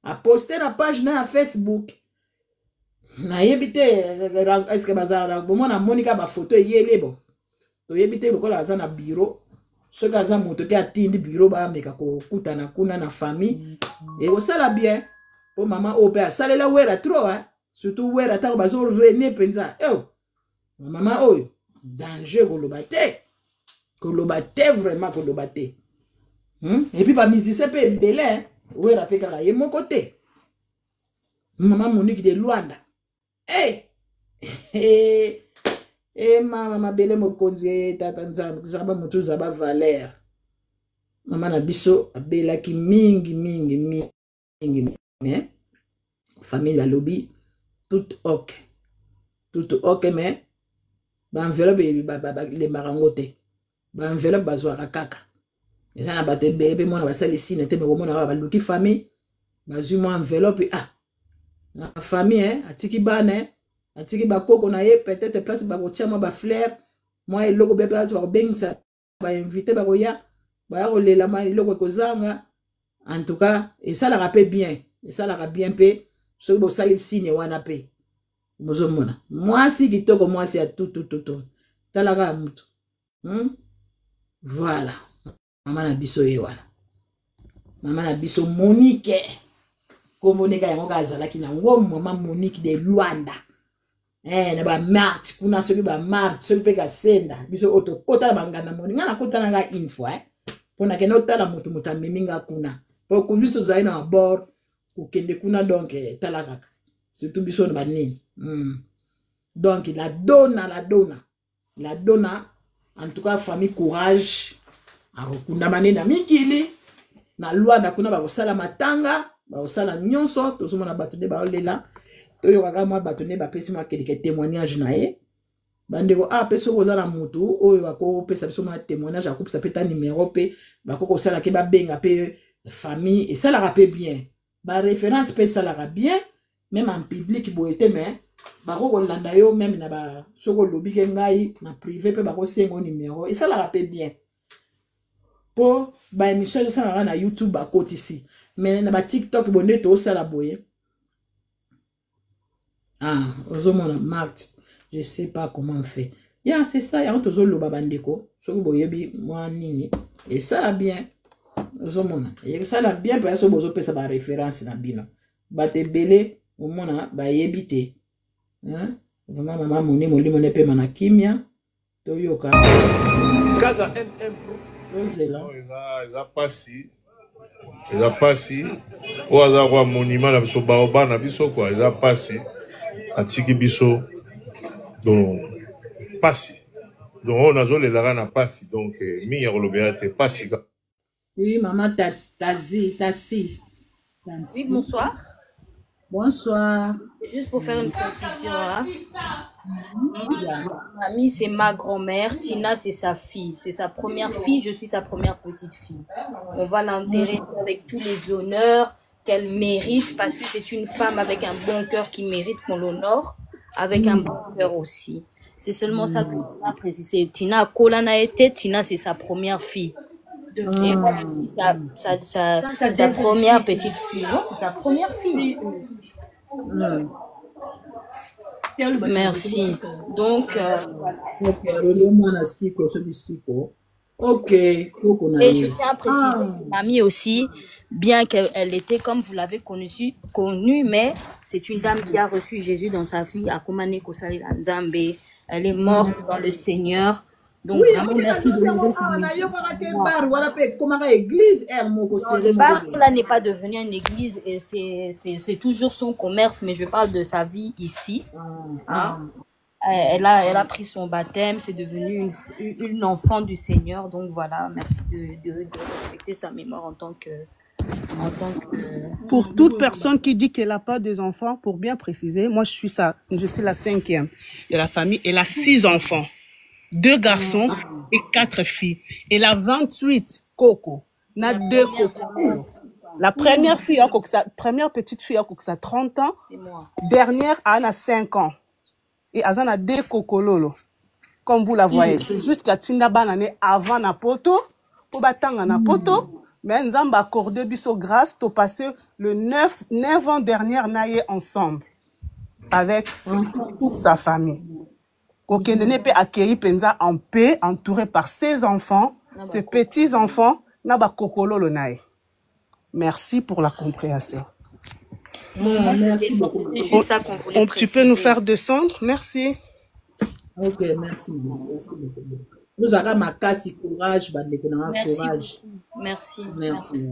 A poster na page na ya Facebook. Nayebi te, est-ce que bazala na bomona Monica ba photo eyele bo. Toyebi te lokola aza na bureau. Soki aza moto te atindi bureau bameka kokutana kuna na famille. Ekosala bien. Po mama oyo pe asalela Wera trop, hein. Surtout Wera ntango bazo rene mpenza. Eh, mama oyo danger koloba te. Koloba te vraiment koloba te. Et puis ba musicien pe ebele, hein. Wera pe kaka ye moko te. Mama Monique de Luanda. Eh! Eh! Eh, mama mabele mokonzi, eh, tata Nzambe, zaba motu zaba valeur. Mama na biso abelaki mingi mingi mingi, mais famille balobi tout ok. Tout ok, mais ba enveloppe ba lembaka yango te. Ba enveloppe bazwaka kaka. Eza na bato ebele pe mwana basali sine te, mais komona kaka baluki famille, bazwi mwa enveloppe, ah, na famille, hein, atiki bana, hein, atiki bakoko na ye, peut-être place bakotia mwa ba fleur, mwa eloko be place bakobengisa ba invité bakoya, baya kolela mwa eloko ekozanga. En tout cas, esalaka pe bien, esalaka bien pe soki bosali sine wana pe. Bozomona mwasi kitoko, mwasi ya tutu tutu, talaka ya mutu. Voilà, mama na biso ye wana, mama na biso Monique, kombo ndenge yango kaka azalaki na ngo, mama Monique de Luanda. Na ba Marte kuna, soki ba Marte, soki pe kasenda, biso oyo tokota na banganda Monique. Nga nakota na nga une fois, po nakende otala moto, moto amemi nga kuna. Po biso tozali na bord kokende kuna, donc tala kaka. Surtout biso na ba nini. Donc la donna, la donna. La donna, en tout cas famille courage. Akokundama nde na mikili. Na Luanda kuna bakosala matanga, bakosala nyonso, tozomona bato nde baolela. Toyokaka mwa bato nde bapesi mwa quelque témoignage na ye. Bandeko, ah, pe soki oza na mutu oyo akopesa biso mwa témoignage, akopesa pe ta numéro pe bakoki kosala ke babenga pe famille, esalaka pe bien. Ba référence pe esalaka bien, même en public boye te, mais bako kolanda yo même na ba soki olobi ke ngai na privé pe bakosenga yo numéro, esalaka pe bien. Po ba émission ezosalaka na YouTube bakotisi, mais na ba TikTok boye nde tosala boye. Ah, ozomona Marthe, je sais pas comment on fait. Ya, c'est ça, yango tozoloba bandeko, soki boyebi mwa nini, esala bien. Ozomona, esala bien parce que bozopesa ba référence na bino. Bato ebele omona bayebi te. Hein? Vraiment mama Moni molimo ne pema na kimia. Toyoka. Kaza MM Pro. Tozela. Eza eza pasi. Eza pasi. Oyo aza kwa monument na biso baoba na biso kwa eza pasi. Atiki biso donc pasi. Donc oyo nazolelaka na pasi donc eh, mingi ya kolobela te pasi kaka. Oui, maman Tati, Tazi, Tassi. Oui, bonsoir. Bonsoir. Juste pour faire une précision, hein. Mamie, c'est ma grand-mère. Tina, c'est sa fille. C'est sa première fille. Je suis sa première petite fille. On va l'enterrer avec tous les honneurs qu'elle mérite parce que c'est une femme avec un bon cœur qui mérite qu'on l'honore, avec un bon cœur aussi. C'est seulement ça que je dois préciser. Tina Kolana était, Tina, c'est sa première fille. Et moi, je suis sa, sa, sa, Sa sa deuxième première fille. petite fille. Non, c'est sa première fille. Merci. Donc, Ok, lelo mwana siko soki siko. Ok, koko na et je ye. tiens à préciser que mamie aussi, bien qu'elle elle était, comme vous l'avez connue, connue, mais c'est une dame qui a reçu Jésus dans sa vie, à Komane Kosali la Nzambe. Elle est morte dans le Seigneur. Donc, Oui, vraiment, merci de yango lever sa awa mémoire. nayokaka te bar wana mpe ekomaka église aire moko Non, sere le moko bar boye. là n'est pas devenu une église et c'est toujours son commerce, mais je parle de sa vie ici. Hein. Elle a pris son baptême, c'est devenu une enfant du Seigneur. Donc voilà, merci de respecter sa mémoire en tant que. En tant que... Pour toute personne qui dit qu'elle n'a pas des enfants, pour bien préciser, moi je suis la cinquième de la famille. Elle a six enfants, deux garçons et quatre filles. Elle a 28 coco, n'a La deux première coco. La première fille, a première petite fille, a 30 ans. c'est moi. Dernière, elle a 5 ans. Et elle a deux cocololo, comme vous la voyez. C'est juste que Tinda banane avant na poto, pour batanga na poto, mais nous avons accordé biso grâce, to passer le 9 ans dernière naye ensemble avec toute sa famille. Kokende ne peut accueillir Penza en paix, entouré par ses enfants, Na ses bakoko. petits-enfants, na ba kokololo naye. Merci pour la compréhension. Bon, moi, c'était Merci beaucoup. c'était juste ça qu'on voulait Tu peux nous préciser. faire descendre? Merci. Ok, merci maman. Merci beaucoup. Tozalaka makasi courage bandeko na nga Merci courage. beaucoup. Merci. Merci.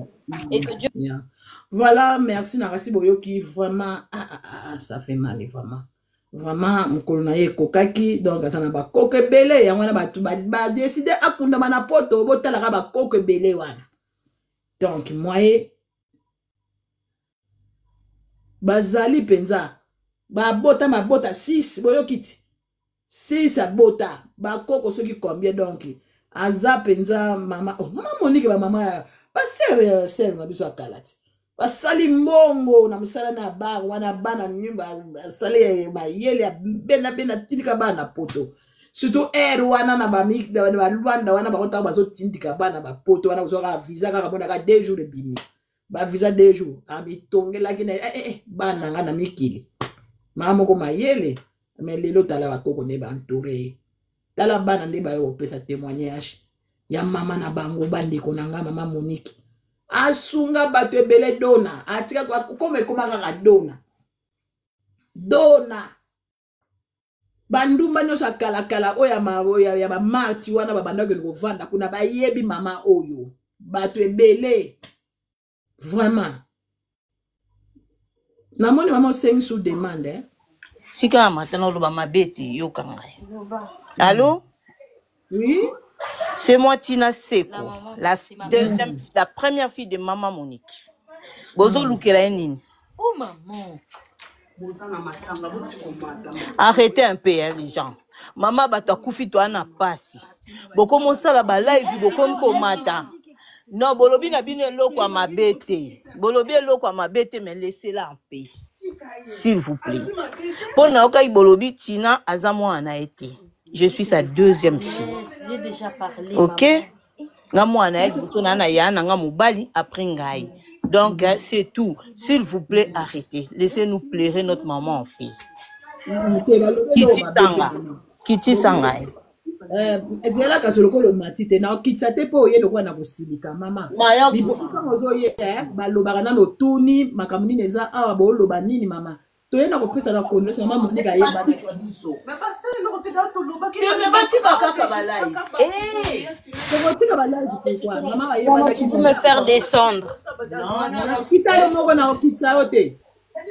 Et que Dieu Yeah. Voilà, merci Narasi Boyoki. Vraiment, ah, ah, ah, ça fait mal, vraiment. Vraiment, mokolo na ye ekokaki donc aza na bakoko ebele yango wana bato badeside akundama na poto botalaka bakoko ebele wana donc moye bazali mpenza babota mabota 6 boyoki ti 6 abota bakoko soki combien donc aza mpenza mama oh, mama Monique bamama ya basere sere na biso ya kala ti basali mbongo na mosala na bar wana bana nyumba basali mayele ya benabena tindika bana na poto surtout aire wana na balwanda wana bango ntango bazotindika bana bapoto wana kozwaka visa kaka monaka 2 jours ebimi bavisa 2 jours amitongelaki na eh, eh, eh, bana nga na mikili mama moko mayele me lelo tala bakoko nde baentoure ye tala bana nde bayo kopesa témoignage ya mama na bango bandeko na nga mama Monique asunga bato ebele dona atika koma ekoma kaka dona dona bandumba nyonso ya kalakala oyo ya bamarti wana babandaki kovanda kuna bayebi mama oyo bato ebele vraiment namoni mama osengi sous demande eh? Sika matana oloba mabe te yoka ngai. Allô? Oui. C'est moi Tina Seko, La maman, la c'est ma mère. deuxième, la première fille de maman Monique. Bozo lukela ye nini? Oh maman. Arrêtez un peu hein, les gens. Mama bato akufi to ana pasi. Bokomi osala ba live bokomi komata. Non, bolobi na bino eloko ya mabe te. Bolobi eloko ya mabe te mais laissez-la en paix. S'il vous plaît. Mpo nayokaki bolobi Tina aza mwana na ye te. Je suis sa deuxième fille. Yes, j'ai déjà parlé, Ok? maman. Nga mwana ye liboso na na ya na nga mobali après ngai. Donc hein, c'est tout. S'il vous plaît, arrêtez. Laissez-nous pleurer notre maman en paix. Te balobi eloko mabe te Kitisanga. mama. Kitisanga. Ezala kasi lokola omati te, naokitisa te mpo oye lokola na kosilika mama. Liboso ntango ozoye balobaka nano otuni makambo nini eza awa, booloba nini mama. Toye na kopesa na condoléance mama Monique ayebanaki biso. Te, batika kaka balive. Tokotika balive pourquoi? Mama Maman, ayebanaki. tu peux me faire descendre. Nakita yo moko, naokitisa yo te.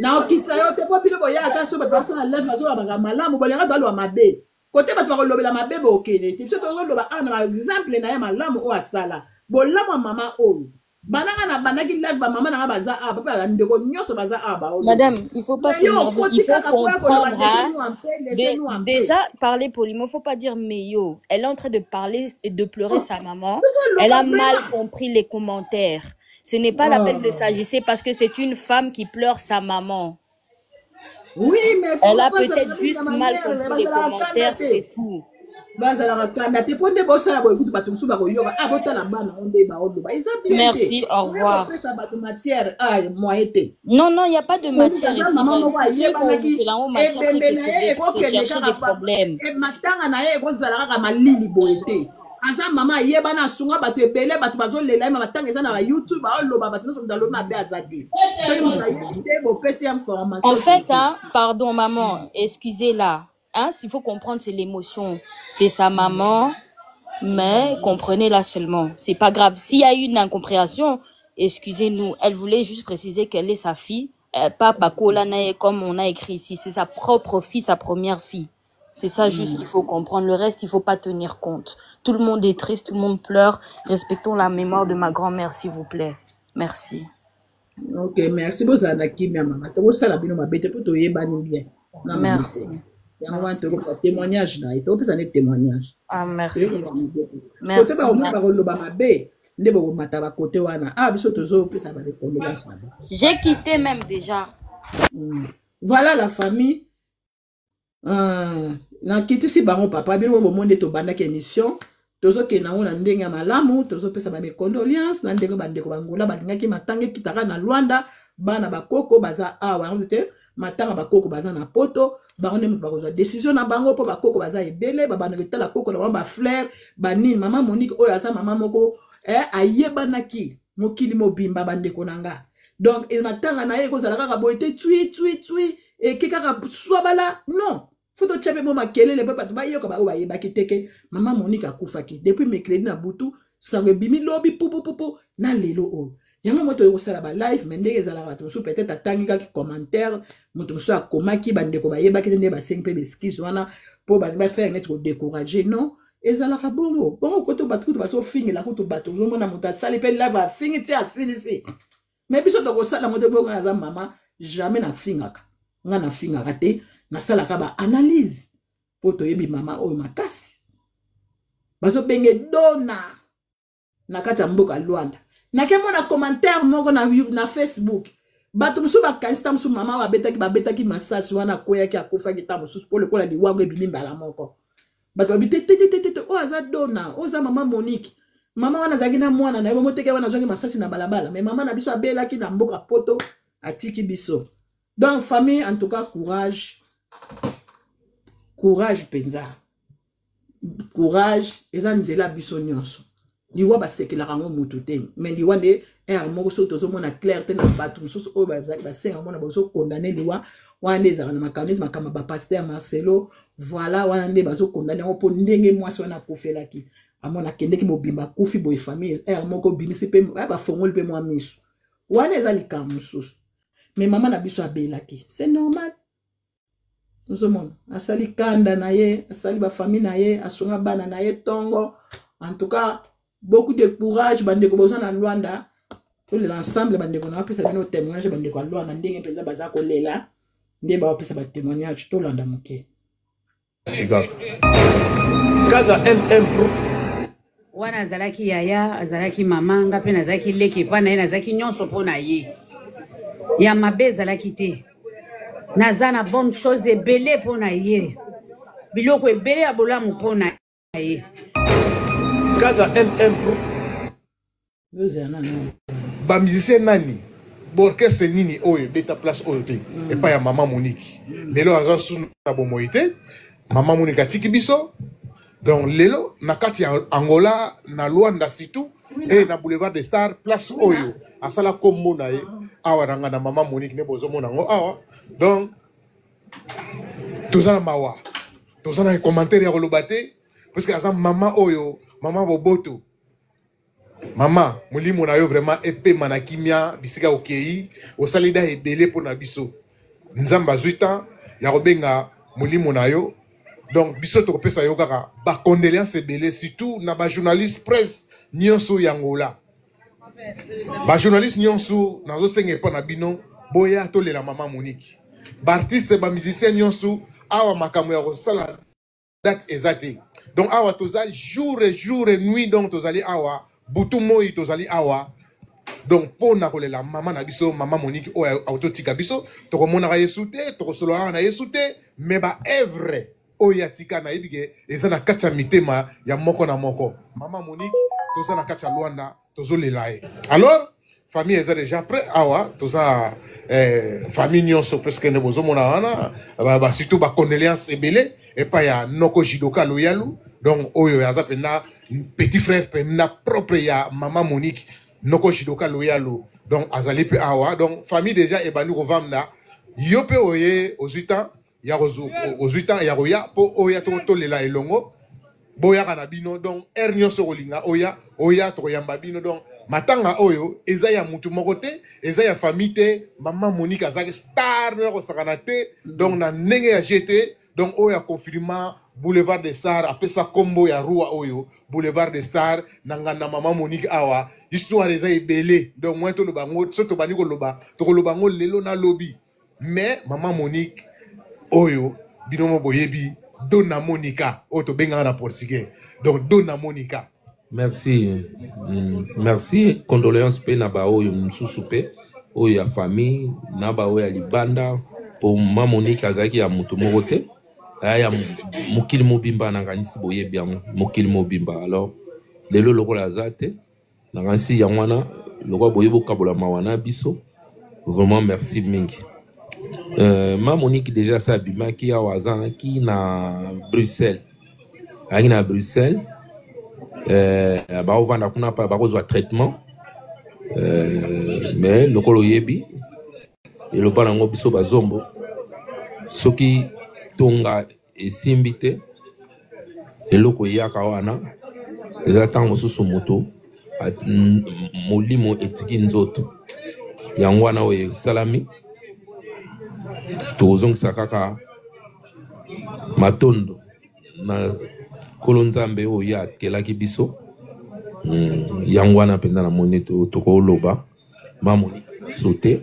Naokitisa yo te mpo bino boyaka so bato basala live bazolobaka malamu, bolinga baloba mabe. Kote bato bakolobela mabe bokende te. Biso tozoloba awa na baexemple na ye malamu oyo asala. Bolamu ya mama oyo. Bana nga na bandaki live, ba mama na nga baza awa, papa bandeko nyonso baza awa baoloba. Madame, il faut pas Mais yo s'énerver, okoti il faut kaka po ya koloba comprendre. Hein? laissez-nous en paix, laissez-nous en paix. Déjà, parler poliment, faut pas dire meyo. Elle est en train de parler et de pleurer sa maman. Elle Tozoloba a mal vraiment. compris les commentaires. Ce n'est pas la peine de Oh. s'agiter parce que c'est une femme qui pleure sa maman. Oui, mais Elle a faut peut-être bazalaka juste na mal manière, compris les bazalaka kanda commentaires, te. c'est tout. Bazalaka kanda te mpo nde bosala boye kutu bato mosusu bakoyoka ah botala bana ngo nde baoloba eza bien te. Merci, au Oya revoir. kopesa bato matière ah moyen te. Non, non, il n'y a pas de Monique matière aza ici. mama moko C'est ceux ayebanaki qui ont matière, c'est ebembe que na c'est ye de- c'est ekokende chercher kaka des problèmes. matanga na ye ekozala kaka malili boye te. Aza mama ayebana, asunga bato ebele, bato bazolela ye, ma matanga eza na ba YouTube aoloba bato nyonso, moto alobi mabe aza te. Soki moto ayebi te, bopesi ye En information fait, te. hein, pardon, maman, excusez-la. Hein, s'il faut comprendre, c'est l'émotion. C'est sa maman, mais comprenez-la seulement. C'est pas grave. S'il y a eu une incompréhension, excusez-nous. Elle voulait juste préciser qu'elle est sa fille, pas Bakola Naye, comme on a écrit ici. C'est sa propre fille, sa première fille. C'est ça juste qu'il faut comprendre. Le reste, il faut pas tenir compte. Tout le monde est triste, tout le monde pleure. Respectons la mémoire de ma grand-mère, s'il vous plaît. Merci. Ok, merci. Bozala na kimia mama, tokosala bino mabe te mpo toyebani bien na mama. Merci. Yango wana Merci. tokopesa témoignage na ye, tokopesa nde témoignage. Ah, merci. Toyokoloba mabe te. Kote Merci, bakomona merci. bakoloba mabe nde bokomata bakote wana ah biso tozopesa barecondoléance na bango. J'ai quitté même déjà. Voilà la famille. Nakitisi bango papa bino bomoni nde tobandaki émission, tozokende yango na ndenge ya malamu, tozopesa ba condoléance na ndenge bandeko bangola balingaki matanga ekitaka na Luanda. Bana bakoko baza awa yango te, matanga bakoko baza na poto, bango nde moto bakozwa décision na bango mpo bakoko baza ebele, babanda kotala koko na bango bafleur banini. Mama Monique oyo aza mama moko ayebanaki mokili mobimba, bandeko na nga. Donc matanga na ye ekozala kaka boye te, tui tui tui eke kaka swabala non, faut totia mpe mo makelele mpe bato bayoka baoyo bayebaki te ke mama Monique akufaki depuis mercredi na butu, sango ebimi lobi pupupupu na lelo oyo. Yango mo toyei kosala balive, mais ndenge ezalaka, bato mosusu peut-être atangi kaka commentaire, moto mosusu akomaki, bandeko bayebaki te nde basengi mpe baexcuse wana mpo balingi bafaire neti kodécourage. Non, ezalaka bongo bongo kote bato kutu bazofingela kutu bato, ozomona moto asali mpe live afingi ti asilisi, mais biso tokosala yango te. Bongo aza mama, jamais nafingaka, nga nafingaka te, nasalaka baanalyse mpo toyebi mama oyo makasi bazobenge Dona na kati ya mboka Lwanda. Nakemona commentaire moko na Facebook, bato mosusu bakanisi ta mosusu mama babetaki masasi wana akweyaki akufaki ta mosusu mpo lokola liwango ebimi mbala moko, bato babi te te te te te, oyo aza Dona, oyo aza mama Monique, mama wana azalaki na mwana na ye bongo teke wana azwaki masasi na balabala, mais mama na biso abelaki na mboka poto, atiki biso. Donc famille, en tout cas courage, courage mpenza, courage eza nzela biso nyonso. Liwa basekelaka yango mutu te, mais liwa nde ere moko soki tozomona clair te na bato mosusu oyo basenga mona bazokondane liwa wana nde ezalaka na makambo neti makambo ya bapaster Marcelo. Voilà, wana nde bazokondane yango mpo ndenge mwasi wana akufelaki, amona akendeki mobimba akufi boye, famille ere moko bimisi mpe bafongoli mpe mwa miso, wana eza likambo mosusu. Mais mama na biso abelaki, c'est normal. Ozomona asali kanda na ye, asali bafamille na ye, asunga bana na ye ntongo. En tout cas beaucoup de courage bandeko boza na Lwanda, tolela ensemble. Bandeko na bapesa bino témoignage, bandeko ya Lwanda ndenge mpenza baza kolela nde bapesa batémoignage, tolanda moke. Sikaka Kaza MM Pro. Wana azalaki yaya, azalaki mama, nga mpe nazalaki leki epa na ye, nazalaki nyonso mpo na ye. Ya mabe ezalaki te. Naza na bonne chose ebele mpo na ye, biloko ebele ya bolamu mpo na ye. Kaza MM Pro. Bamusicien nani, baorchestre nini oyo ebeta place oyo te epai ya mama Monique? Lelo aza sunu na bomoi te, mama Monique atiki biso. Donc lelo na kati ya Angola na Luanda surtout et na boulevard des Stars place oyo asala kombo na ye awa na nga na mama Monique nde bozomona yango awa. Donc toza na mawa, toza na commentaire ya koloba te parce que aza mama oyo, mama boboto. Mama, molimo na yo vraiment epema na kimia bisika okei, osali da ebele mpo na biso. Nzambe azwi temps ya kobenga molimo na yo. Donc biso tokopesa yo kaka ba condoléances ebele surtout na ba journaliste presse nyonso ya Angola. Ba journaliste nyonso nazosenga epa na bino boya tolela mama Monique. Ba artiste ba musicien nyonso awa makambo ya kosala date eza te. Donc awa toza jour et jour et nuit, donc tozali awa butu moi tozali awa donc mpo na kolela mama na biso mama Monique oyo autotika biso. Tokomonaka yesu te, tokosololaka na yesu te, mais ba œuvre oyo atika nayebi ke eza na kati ya mitema ya moko na moko. Mama Monique toza na kati ya Luanda tozolela ye. Alors famille eza déjà prêt awa, toza famille nyonso presque nde bozomona wana ba, surtout ba condoléances ebele epai ya noko Jidoka Loyalu, donc oyo aza mpenza petit frère mpenza propre ya mama Monique, noko Jidoka Loyalu, donc azali mpe awa. Donc famille déjà ebandi kovanda. Yo mpe oye ozwi temps ya ozwi temps ya koya mpo oya tolela elongo, boyaka na bino. Donc heure nyonso kolinga oya, oya tokoyamba bino. Donc matanga oyo eza ya mutu moko te, eza ya famille te. Mama Monique azalaki star ya kosakana te, donc na ndenge ya gt, donc oyo aconfirma boulevard des Stars, apesa kombo ya rua oyo boulevard des Stars na nganda mama Monique. Awa histoire eza ebele, donc moi toloba yango, so tobandi koloba tokoloba yango lelo na lobi. Mais mama Monique oyo bino mo boyebi, Dona Monica oyo tobengaka na portugais, donc Dona Monica. Merci. Merci. Condoléances mpe na baoyo mosusu mpe oyo ya famille na baoyo ya libanda, po ma Monique azalaki ya moto moko te, aya ya mokili mobimba. Nakanisi boyebi yango, mokili mobimba. Alors lelo lokola aza te, nakanisi yango wana lokola boyebi bokabola mawa na biso. Vraiment merci mingi. Ma Monique déjà sa abimaki awa, azalaki na Bruxelles, ayaki na Bruxelles, baovanda kuna pa bakozwa traitement, mais lokola oyebi eloba nango biso bazombo, soki tonga esimbi te, eloko eyaka wana eza ntango mosusu moto molimo etiki nzoto. Yango wana oyo esalami, tokozongisa kaka matondo na Nkolo Nzambe oyo ye akelaki biso. Yango wana mpenza namoni tokoloba mamoni so te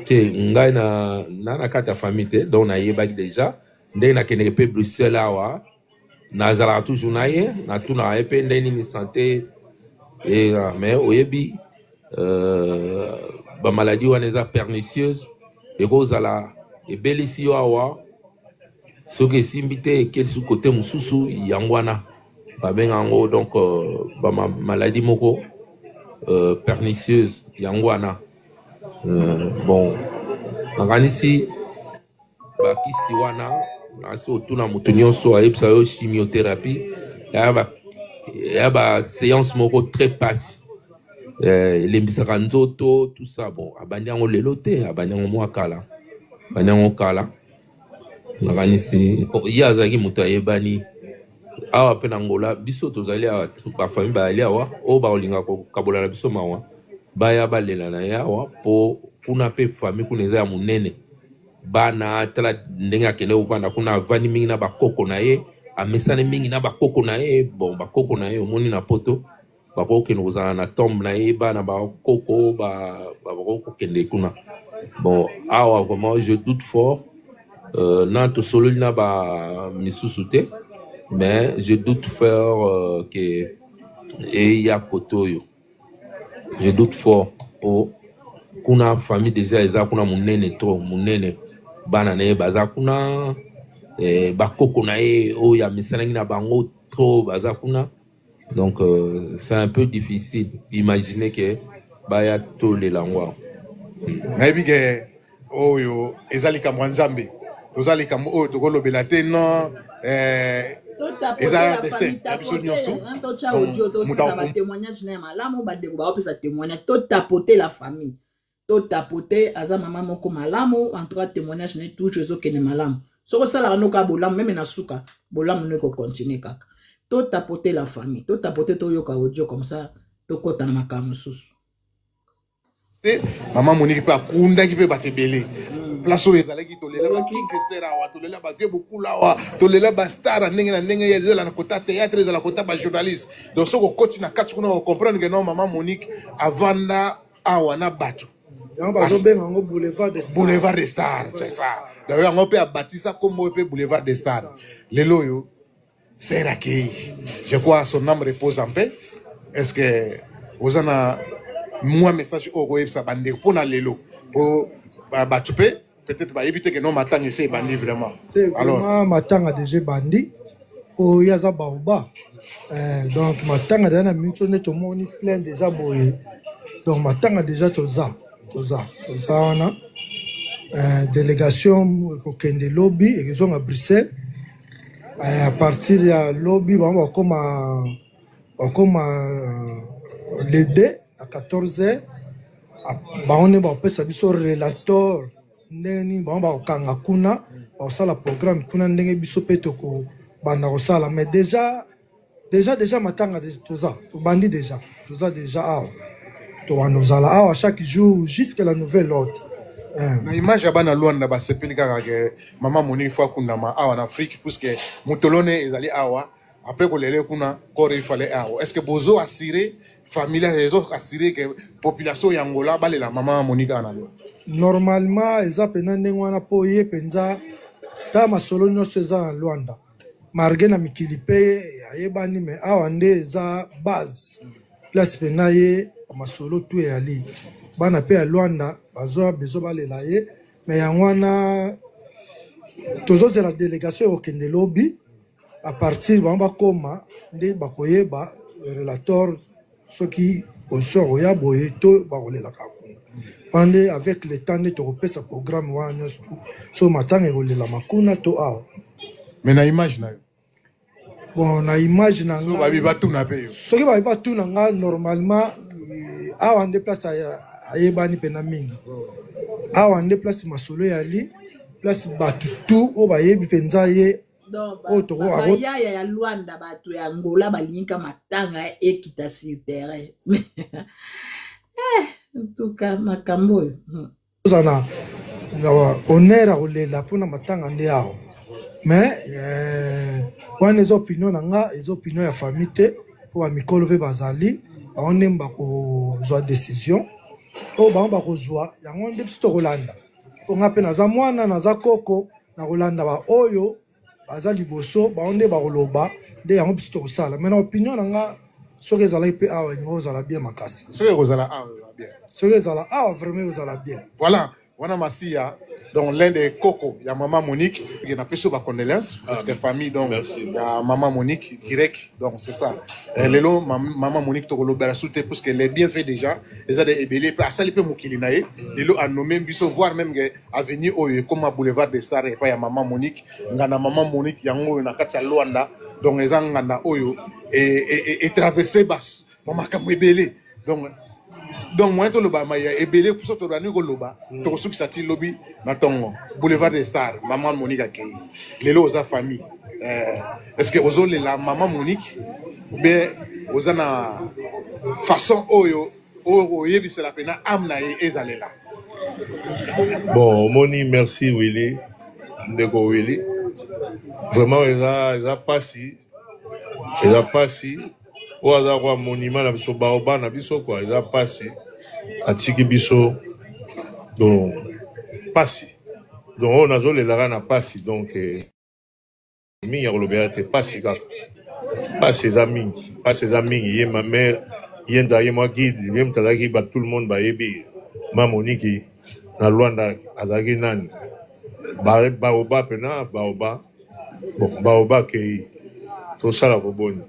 te. Ngai na na kati ya famille te, donc nayebaki déjà ndenge nakendeke mpe Bruxelles awa, nazalaka toujours na ye, natunaka ye mpe ndenge nini santé. Mais oyebi bamaladi wana eza pernicieuse, ekozala ebelisi yo awa, soki esimbi te ekelisi kote mosusu. Yango wana babenga yango donc bamaladi moko pernicieuse. Yango wana bon, nakanisi bakisi wana, nakanisi otuna moto nyonso ayebisa yo, chimiothérapie ya ba séance moko très pasi, elembisaka nzoto, tout ça. Bon, abandi yango lelo te, abandi yango mwa kala, abandi yango kala. Nakanisi ye azalaki moto ayebani awa mpe na Angola. Biso tozali awa, bafamille bazali awa oyo bakolinga kokabola na biso mawa, baya balela na ye awa, mpo kuna mpe famille kuna eza ya monene. Bana tala ndenge akende kovanda kuna, avandi mingi na bakoko na ye, amesani mingi na bakoko na ye. Bon, bakoko na ye omoni na poto bakokende kozala na tombe na ye, bana bakoko bakoki kokende kuna. Bon, awa vraiment je doute fort, na tosololi na ba misusu te, mais je doute fort ke eya kote oyo. Je doute fort po kuna famille déjà eza kuna monene, trop monene. Bana na ye baza kuna, bakoko na ye oyo amisanaki na bango trop baza kuna. Donc c'est un peu difficile imaginer ke baya tolela yango awa. Nayebi ke oyo eza likambo ya Nzambe, toza likambo oyo tokolobela te, non. Eza destin ya biso nyonso. Totya audio, tosisa batémoignage na ya malamu. Bandeko baopesa témoignage, totapote la famille, totapote. Aza mama moko malamu. En tout cas, témoignage na ye toujours ezokende malamu. Soki osalaka noka bolamu, meme na suka bolamu no ekocontinue kaka. Totapote la famille, totapote, toyoka audio, comme ça tokɔta na makambo mosusu. Te, mama Moniki mpe akundaki mpe bato ebele. Place oyo ezalaki, tolela ba King Kester awa, tolela ba vieux Bokula awa, tolela ba star ya ndenge na ndenge, ezala na kota théâtre, ezala kota ba journaliste. Donc soki okoti na kati kuna, ocomprendre ke non, mama Monique avanda awa na bato. Yango bazobenga yango boulevard des stars. Boulevard des stars, c'est ça. Donc yango mpe abatisa kombo mpe boulevard des stars. Lelo oyo sœur akei, je crois son âme repose en paix. Est ce que oza na mwa message oyo okoyebisa bandeko mpo na lelo, mpo bato mpe peut-être bayebi te ke non, matanga ese ebandi vraiment? Te. Alors vraiment, matanga déjà ebandi po ye aza baoba. Donc matanga déjà na minute oyo nde tomoni plein déjà boye. Donc matanga déjà toza wana. Délégation ekokende lobi, ekozonga Bruxelles. À partir ya lobi, bango bakoma le 2 à 14 heures. Bango nde bakopesa biso relator ndenge nini bango bakokanga kuna, bakosala programme kuna, ndenge biso mpe tokobanda kosala. Mais déjà matanga toza, tobandi déjà, toza déjà awa, tobanda kozala awa chaque jour jusque la nouvelle ordre. Na image ya bana Lwanda, basepeli kaka ke mama Monique fo akundama awa na Afrique, puisque motolone ezali awa. Après kolele kuna, corps ifale awa. Est ce que bozo assurer familia, ezo assurer ke population ya Angola balela mama Monique awa na Lwanda? Normalement eza mpenza ndenge wana, mpo ye mpenza ta masolo nyonso eza na Lwanda, malgré na mikili mpe ayebani, mais awa nde eza base, place mpena ye masolo tu eyali. Bana mpe ya Lwanda bazwa besoin balela ye. Mais yango wana tozozela délégation ekokende lobi. À partir bango bakoma nde bakoyeba relator, soki position akoya boye to bakolelaka kuna. Wana nde avec le temps nde tokopesa programme wana nyonso tu, so matanga ekolelama kuna to awa. Mais na image na yo? Bon, na image na so babi batuna mpe yo. Soki babi batuna nga, normalement awa nde place ayebani mpena mingi, awa nde place masolo eyali, place bato tu oyo bayebi mpenza ye. Donc oyo toko bayaya ya Lwanda, bato ya Angola balingi ka matanga ekita sur terrain. En tout cas, makambo oyo. Ozala na honneur ya kolela mpona matanga nde awa. Mais wana eza opinion na nga, eza opinion ya famille te, mpo bamikolo mpe bazali, bango nde bakozwa décision oyo bango bakozwa, yango nde biso tokolanda. Mpo nga mpe naza mwana, naza koko, nakolanda baoyo baza liboso, bango nde bakoloba, nde yango biso tokosala. Mais na opinion na nga, soki ezalaki mpe awa, elingi kozala bien makasi. Soki ekozala awa, ezala bien. Soki ezala awa, vraiment ekozala bien. Voilà, wana Masiya, donc l'un des koko ya mama Monique, napesi yo bacondoléance, parce que famille donc ya mama Monique direct. Donc c'est ça. Lelo mama Monique tokolobela su te, puisque les bienfaits déjà eza de ebele mpe asali mpe mokili na ye. Lelo anome biso, voire même ke avenue oyo ekoma boulevard des stars epai ya mama Monique. Nganda mama Monique yango oyo na kati ya Lwanda. Donc eza nganda oyo etraverse bamakambo ebele. Donc moyen toloba ya ebele, so tolobani koloba, tokosukisa ti lobi na ntongo. Boulevard des stars, mama Monique akei lelo. Oza famille, est ce que ozolela mama Monique ou bien oza na façon oyo oyebisela mpena âme na ye ezalela? Bon, omoni, merci Willy, ndeko Willy. Vraiment eza pasi, eza pasi. Oyo aza kwa monument na biso, baoba na biso kwa, eza pasi, atiki biso. Donc pasi, donc oyo nazolelaka na pasi. Donc mingi ya kolobela te, pasi kaka, pasi eza mingi, pasi eza mingi. Ye ma mère, ye nda ye mwa guide, ye moto azalaki ba tout le monde bayebi ma Moniki na Lwanda azalaki nani. Baoba mpena baoba. Bon, baoba akei, tosala koboni,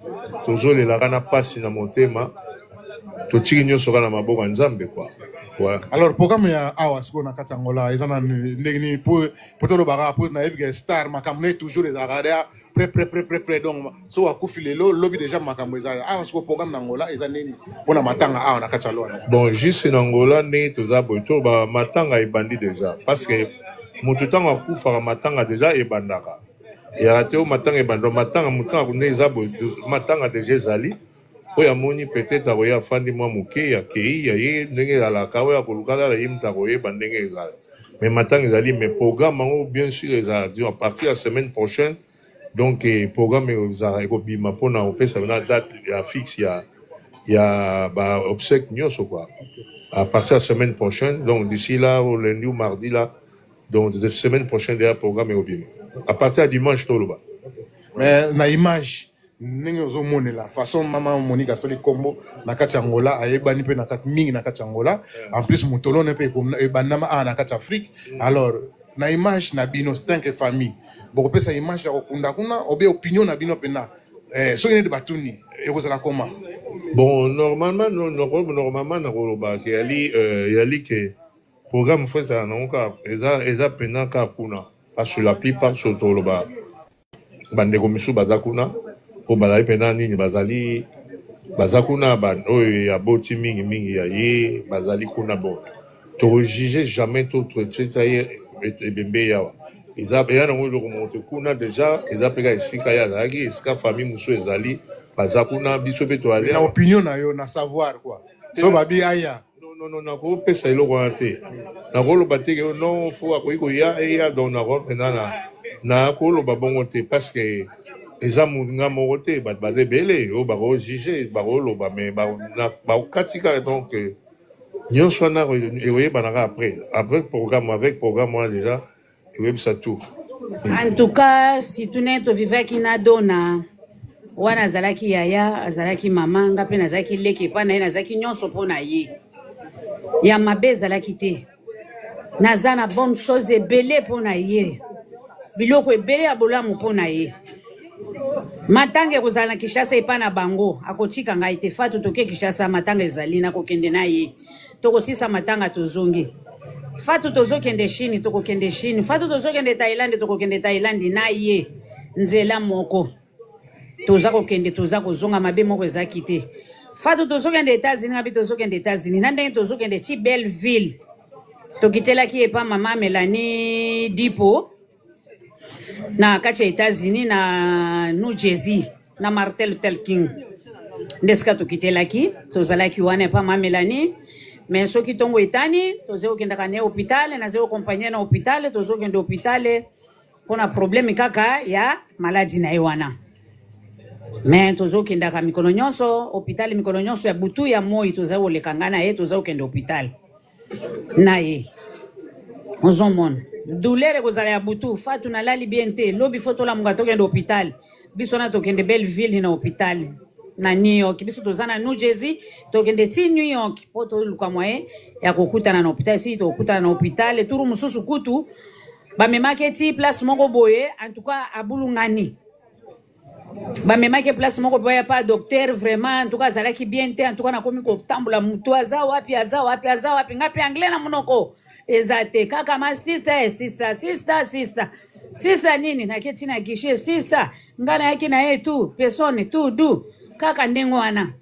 tozolelaka na pasi na motema, totiki nyonso kaka na maboko ya Nzambe kwa. Ouais. Alors programme ya awa sikoyo na kati ya Angola eza na ndenge nini po po tolobaka po nayebi ke star makambo naye toujours ezalaka deya près près près près près donc soki akufi lelo lobi deja makambo eza awa sikoyo programme na Angola eza nini mpona matanga awa na kati ya Luanda. Bon, juste na Angola ndenge toza boye to ba matanga ebandi deja parce que moto ntango akufaka matanga deja ebandaka eyaka te o matanga ebanda matanga moto ntango ndenge eza boye matanga deja ezali oyo amoni peut-être akoya afandi mwa moke akei ya ye ndenge ezalaka oyo akoluka lala ye moto akoyeba ndenge ezala mais matanga ezali mais programme yango bien sûr ezala à partir ya semaine prochaine donc eh, programme ezala ekobima mpona kopesa na date ya fixe ya ya ba obsèque nyonso quoi à partir ya semaine prochaine donc d'ici là au lundi ou mardi là donc semaine prochaine déjà programme ekobima à partir ya dimanche toloba. Mais na image ndenge ozomonela façon mama Monique asali kombo na kati ya Angola ayebani mpe na kati mingi na kati ya Angola en plus motolone mpe ebandama awa na kati ya Afrique alors na image na bino tant que famille bokopesa image ya kokunda kuna obe opinion na bino mpena eh, soki neti batuni ekozala koma. Bon, normalement, no, no, normalement nakoloba ke yali, euh, yali ke programme fo ezala nango kaka eza, eza mpena kaka kuna parce que la plupart so toloba bandeko misusu baza kuna oyo bazali mpena nini bazali baza kuna oyo ya boti mingi mingi ya ye bazali kuna bon tokojuge jamais to totia ye ebembe yawa eza eya nango eloko moko te kuna deja eza mpe kaka esika ye azalaki esika famille mosusu ezali baza kuna biso mpe toali na opinion na yo na savoir quoi so babi aya. Non, non, non, nakopesa eloko wana te. Nakoloba te ke non, fo akoki koya eya, donc nako mpenza na nakoloba bongo te parce que eza nga moko te, bato baza ebele oyo bakojuge, bakoloba mais bakokati kaka donc nyonso wana ekoyebana kaka après après programme avec programme wana déjà ekoyebisa tout. En tout cas, surtout ndenge tovivaki na Dona wana azalaki yaya, azalaki mama, nga mpe nazalaki leki epai na ye, nazalaki nyonso mpo na ye. Ya mabe ezalaki te. Naza na bonne chose ebele mpo na ye, biloko ebele ya bolamu mpo na ye. Matanga ekozala na Kinshasa epai na bango, akotika ngai te. Fatu toke Kinshasa, matanga ezali, nakokende na ye. Tokosisa matanga tozongi. Fatu tozokende Chine, tokokende Chine. Fatu tozokende Thaïlande, tokokende Thaïlande na ye. Nzela moko. Toza kokende, toza kozonga, mabe moko ezaki te. Fatu tozokende États-Unis, ngabi tozokende États-Unis. Na ndenge tozokende ti Belleville. Tokitelaki epa mama Melanie Dipo. Na kati ya États-Unis na New Jersey na Martin Luther King nde esika tokitelaki tozalaki wana epa ma Melanie mais soki ntongo etani tozali kokendaka ne hôpital nazali kokompagne na hôpital tozokende hôpital mpona problème kaka ya maladi na ye wana mais tozokendaka mikolo nyonso hôpital mikolo nyonso ya butu ya moi tozali koleka ngai na ye tozali kokende hôpital na ye ozomona douleur ekozala ya butu fatu nalali bien te lobi fo tolamuka tokende hôpital biso na tokende belleville na hôpital na new york biso toza na new jersey tokende ti new york mpo toluka moyen ya kokutana na hôpital si tokutana na hôpital turu mosusu kutu bamemaki ti place moko boye en tout cas abulungani bamemaki place moko boye pa docteur vraiment en tout cas azalaki bien te en tout cas nakomi kotambola motu aza wapi aza wapi aza wapi nga mpe anglais na monoko eza te kaka ma sister eh, sister sister sister sister nini naketi na guichet sister nga nayaki na ye tu personne tu du kaka ndenge wana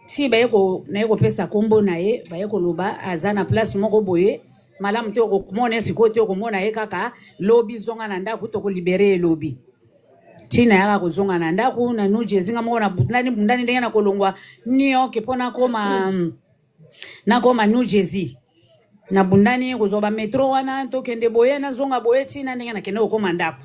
ti baye ko naye kopesa kombo na ye baye koloba aza na place moko boye malamu te okomona ye sikoyo te okomona ye kaka lobi zonga na ndako tokolibere ye lobi ntina yaka kozonga na ndako na New Jersey nga moko nabundani bundani ndenge na kolongwa New York mpo nakoma nakoma New Jersey nabundani kozwa bametro wana tokende boye nazonga boye ntina ndenge nakende kokoma ndako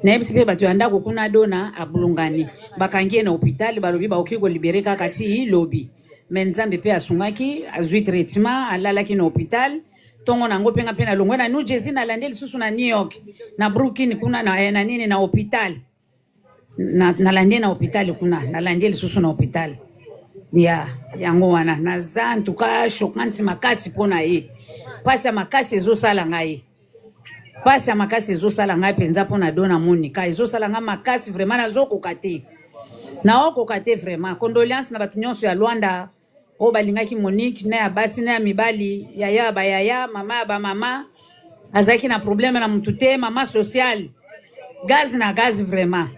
nayebisi mpe bato ya ndako kuna dona abulungani bakangi ye na hôpital balobi bakoki kolibere kaka ti lobi me nzambe mpe asungaki azwi traitement alalaki na hôpital ntongo na yango mpe nga mpe nalongwe na New Jersey nalandi lisusu na New York na Brooklyn kuna na, eh, na nini na hôpital nalandi na hôpital kuna nalandi lisusu na hôpital ya yango wana naza ntuka choquante makasi mpo na ye mpasi ya makasi ezosala ngai mpasi ya makasi ezosala ngai mpenza mpo na dona monika ezosala ngai makasi vraiment nazokoka te naokoka te vraiment condoléance na bato nyonso ya Luanda. Oyo balingaki Monique na ya basi na ya mibali, yaya ya bayaya, mama ya bamama, azalaki na problème na mutu te, mama sociale, gaz na gaz vraiment.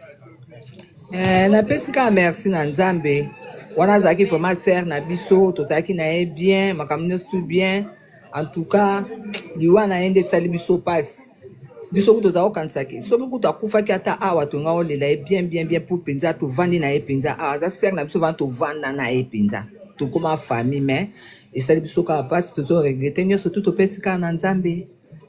Eh, napesi kaka merci na Nzambe wana azalaki vraiment sœur na biso, tozalaki na ye bien, makambo nyonso tout bien. En tout cas liwa na ye nde esali biso mpasi. Biso kutu tozala kokanisaki soki kutu akufaki ata awa tonga olela ye bien bien bien mpo mpenza tovandi na ye mpenza awa aza sœur na biso vana tovanda na ye mpenza tokoma famille, mais esali biso kaka mpasi, tozo regrete nyonso tu topesi kaka na Nzambe.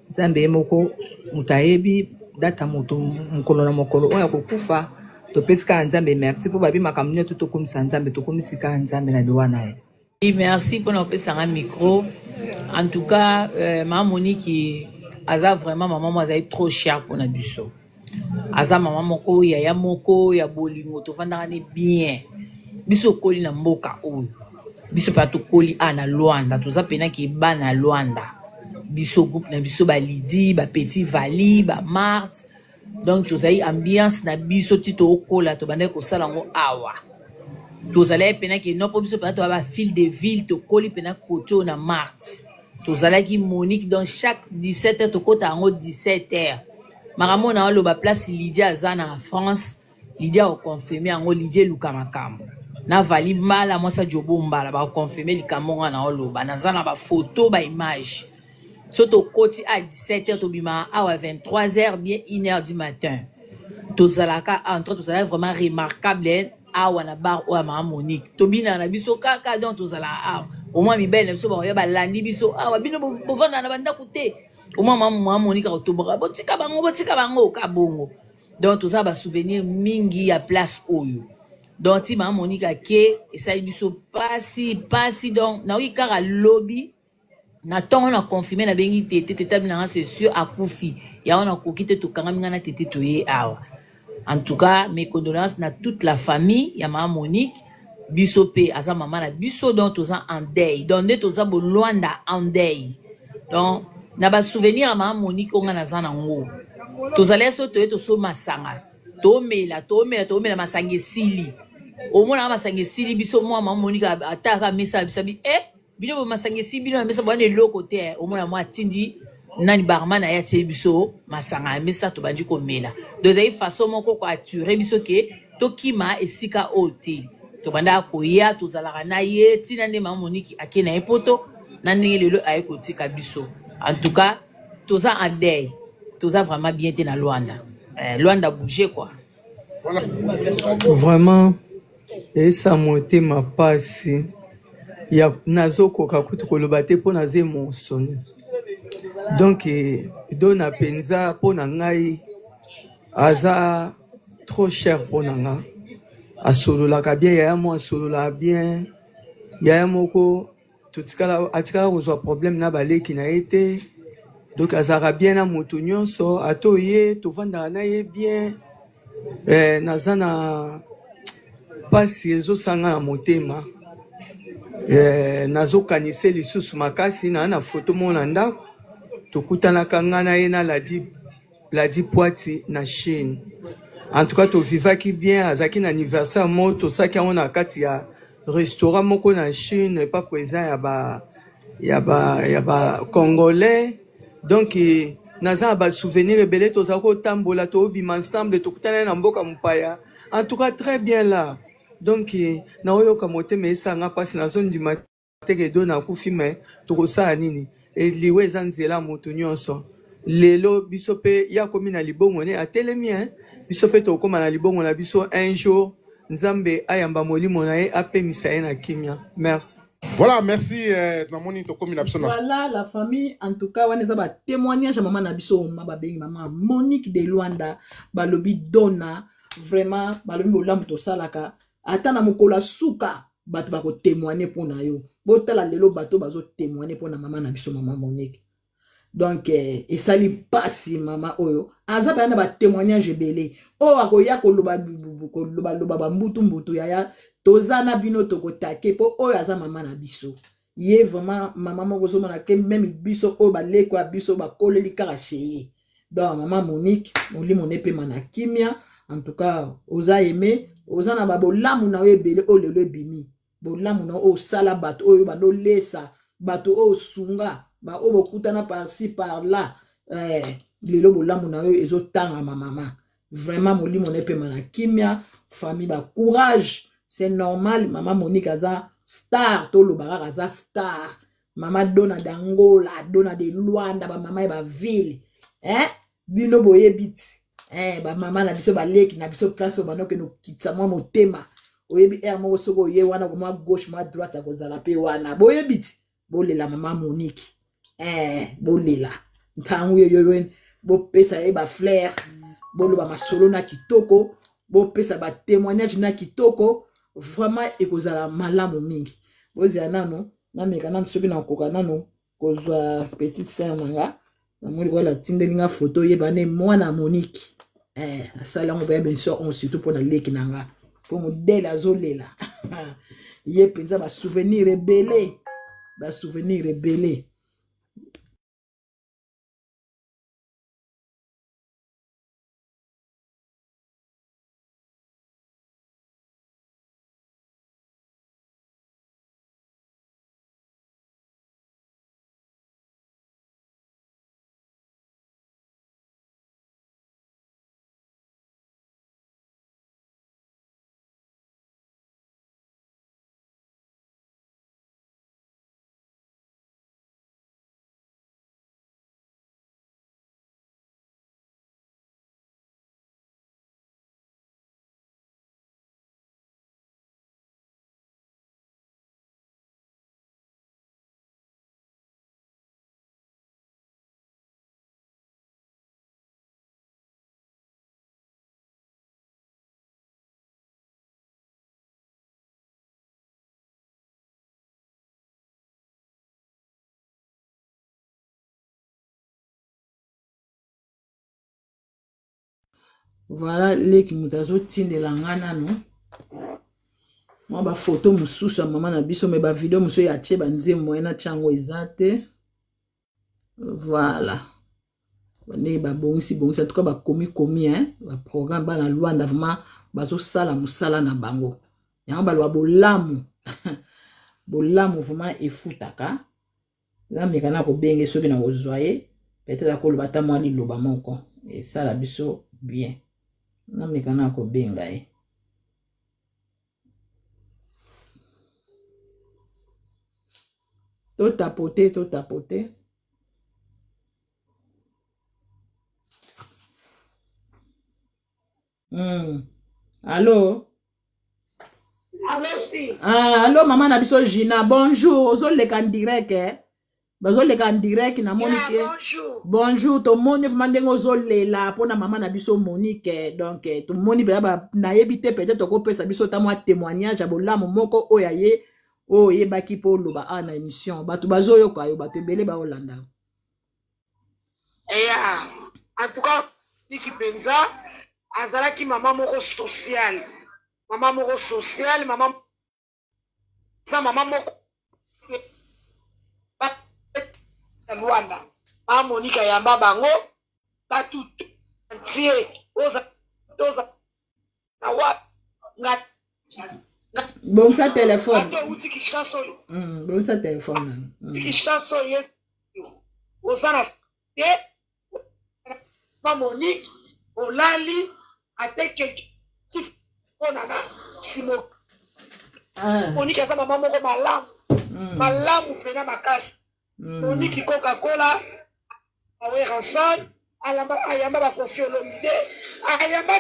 Nzambe ye moko moto ayebi data moto mokolo na mokolo oyo akokufa. Topesi kaka Nzambe merci mpo babi makambo nyonso tokomisa Nzambe, tokomisi kaka Nzambe na liwa na ye. Oui, merci pour kopesa nga micro. En tout cas, Maman Monique aza vraiment maman mo azali trop cher pona biso. Aza maman moko yaya moko ya bolingo tovandaka ne bien. Biso okoli na mboka oyo. Biso pa tokoli a na Luanda, toza pena ke bana Luanda. Biso groupe na biso ba Lydie, ba Petit Vali, ba Marthe. Donc tozali ambiance na biso ti tokola tobandaki kosala yango awa. Tozalaki pena ke non po biso pena toya ba file de ville tokoli pena kote oyo na Marthe. Tozalaki Monique donc chaque 17 heures tokota yango 17 heures. Makambo na oloba place Lydia aza na France, Lydia akoconfirme yango, Lydia eluka makambo. Na Vali Mbala mwasi ya Jobo Mbala bakoconfirme likambo nga na oloba. Naza na ba photo ba image. So tokoti a 17 heures tobima awa 23 heures bien 1 heure du matin. Tozalaka entre tozalaka vraiment remarquable awa na bar oyo ya mama Monique. Tobinaka na biso kaka donc tozalaka awa. Au moins mibali na biso bakoya balandi biso awa bino bovandaka na bandako te. Au moins mama Monique akotomboka botika bango botika bango ka bongo. Donc toza ba souvenir mingi ya place oyo. Donc ti mama Monique ake esali biso pasi pasi donc nayoki kaka lobi na ntongo na confirme nabengi tete tete abi nanga c'est sûr akufi yango nakoki te tokangami ngai na tete toye awa. En tout cas mes condoléances na toute la famille ya mama Monique. Biso pe aza mama na biso donc toza en deuil donc nde toza bolwanda en deuil donc na ba souvenir ya mama Monique oyo ngai naza nango tozali so toye toso masanga tomela tomela tomela masanga esili omonaka masanga esili biso mwa mama Monique ataka mesa biso abi eh bino bo masanga esili bino na mesa bwana eloko te omona mwa atindi nani barman aye atie biso masanga ya mesa tobandi komela donc ezali façon moko koature biso ke tokima esika oyo te tobandaka koya tozalaka na ye ntina nde mama Monique ake na ye poto na ndenge lelo aye kotika biso. En tout cas toza en deuil, toza vraiment bien te na Luanda. Luanda bouger quoi. Vraiment esa motema pasi ya nazokoka kutu koloba te mpo naza émotionné. Donc Dona mpenza mpo na ngai aza trop cher mpo na nga. Asololaka bien, yaya mo asololaka bien, yaya moko totikala atikala kozwa problème na baleki na ye te. Donc azalaka bien na moto nyonso, ata oye tovandaka na ye bien. Naza na mpasi ezosanga na motema. Nazokanisa lisusu makasi na na foto moko na ndako tokutanaka nga na ye na Ladi Poiti na Chine. En tout cas tovivaki bien, azalaki na anniversaire moko tosaki yango na kati ya restaurant moko na Chine epa présent ya ba congolais. Donc naza na ba souvenir ebele, tozala kotambola tobima ensemble, tokutana na mboka mopaya. En tout cas très bien là. Donc naoyoka motema esanga mpasi, nazondima teke Dona akufi, me tokosala nini? Liwa eza nzela moto nyonso. Lelo biso mpe ye akomi na libongo ne atelemi hein? Biso mpe tokóma na libongo na biso un jour. Nzambe ayamba molimo na ye, apemisa ye na kimia. Merci. Voilà, merci. Namoni tokomi na biso na Voilà la famille, en tout cas wana eza ba témoignage ya mama na biso ma babengi mama Monique de Luanda, balobi Dona vraiment balobi bolamu tosalaka ata na mokolo ya suka bato bakotémoigne mpo na yo. Botala lelo bato bazotémoigne mpo na mama na biso mama Monique. Donc esali pasi mama oyo aza baya na batémoignage ebele oyo akoya koloba kolobaloba bambutu mbutu yaya toza na bino tokotake mpo oyo aza mama na biso. Ye vraiment mama moko ozomona ke meme biso oyo baleko ya biso bakoleli kaka chez ye. Donc mama Monique molimo ne pema na kimia. En tout cas oza aimé, oza na babolamu na yo ebele oyo lelo ebimi. Bolamu na oyo osala bato oyo banda olesa bato oyo osunga baoyo bokutana par ci par là eh, lelo bolamu na yo ezotangama mama. Vraiment molimo na epema na kimia. Famille ba courage, c'est normal. Mama Monique aza star, toloba kaka aza star. Mama Dona d'Angola, Dona de Luanda, ba mama ya ba ville eh? Bino boyebi ti eh, ba mama na biso baleki na biso place oyo banda okende kokitisa mwa motema. Oyebi aire moko soki oye wana mwa gauche mwa droite akozala mpe wana, boyebi ti bolela mama Monique eh, bolela ntango yoyoyo, bopesa ye ba fleur, boloba masolo na kitoko, bopesa ba témoignage na kitoko, vraiment ekozala malamu mingi. Bozela nano nameka nano soki nakoka nano kozwa petite sœur na nga. Namoni kola atindeli nga foto, oyeba nde mwana Monique eh, asali yango baya benso on surtout mpo na leki na nga, mpo modele azolela ye mpenza basouvenir ebele, basouvenir ebele. Voilà, leki moto azotindela nga nano mwa bafoto mosusu ya mama na biso, me bavideo mosusu ya tie banzembo ye natya yango eza te. Voilà ndenge babongisi bongisi, en tout cas bakomi komi hein, baprogramme bana Luanda vraiment bazosala mosala na bango yango baloba bolamu bolamu vraiment efutaka. Nameka na kobenge soki nakozwa ye, peut-être akoloba ata mwa liloba moko esala biso bien. Nameka na kobenga ye. Totapote, totapote. Allo? Allo, si. Ah, allo mama na biso Gina, bonjour. Ozoleka en direct eh? Bazoleka en direct, namoni Yeah, ke bonjour. Bonjour, tomoni vraiment ndenge ozolela mpona mama na biso Monique eh. Donc eh, tomoni mpenza nayebi te, peut-être okopesa biso ta mwa témoignage ya bolamu moko oyo aye oyo oyebaki mpo oloba awa na émission, bato bazoyoka yo, bato ebele baolanda yo. Yeah. En tout cas, Niki Penza azalaki mama moko sociale. Mama moko sociale, mama za mama moko na Luanda. Ma Monica yamba bango batu entier oza toza na wa nga Bongisa telefone. Bato euti Kinshasa oyo. Bongisa telefone na. Kinshasa oyo oza na te ma Monique olali ate keki mpona na simo. Ah. Monique aza mama moko malamu, malamu mpena makasi. Monique Coca-Cola awe Ranson alamba ayamba ba Koffi Olomide ayamba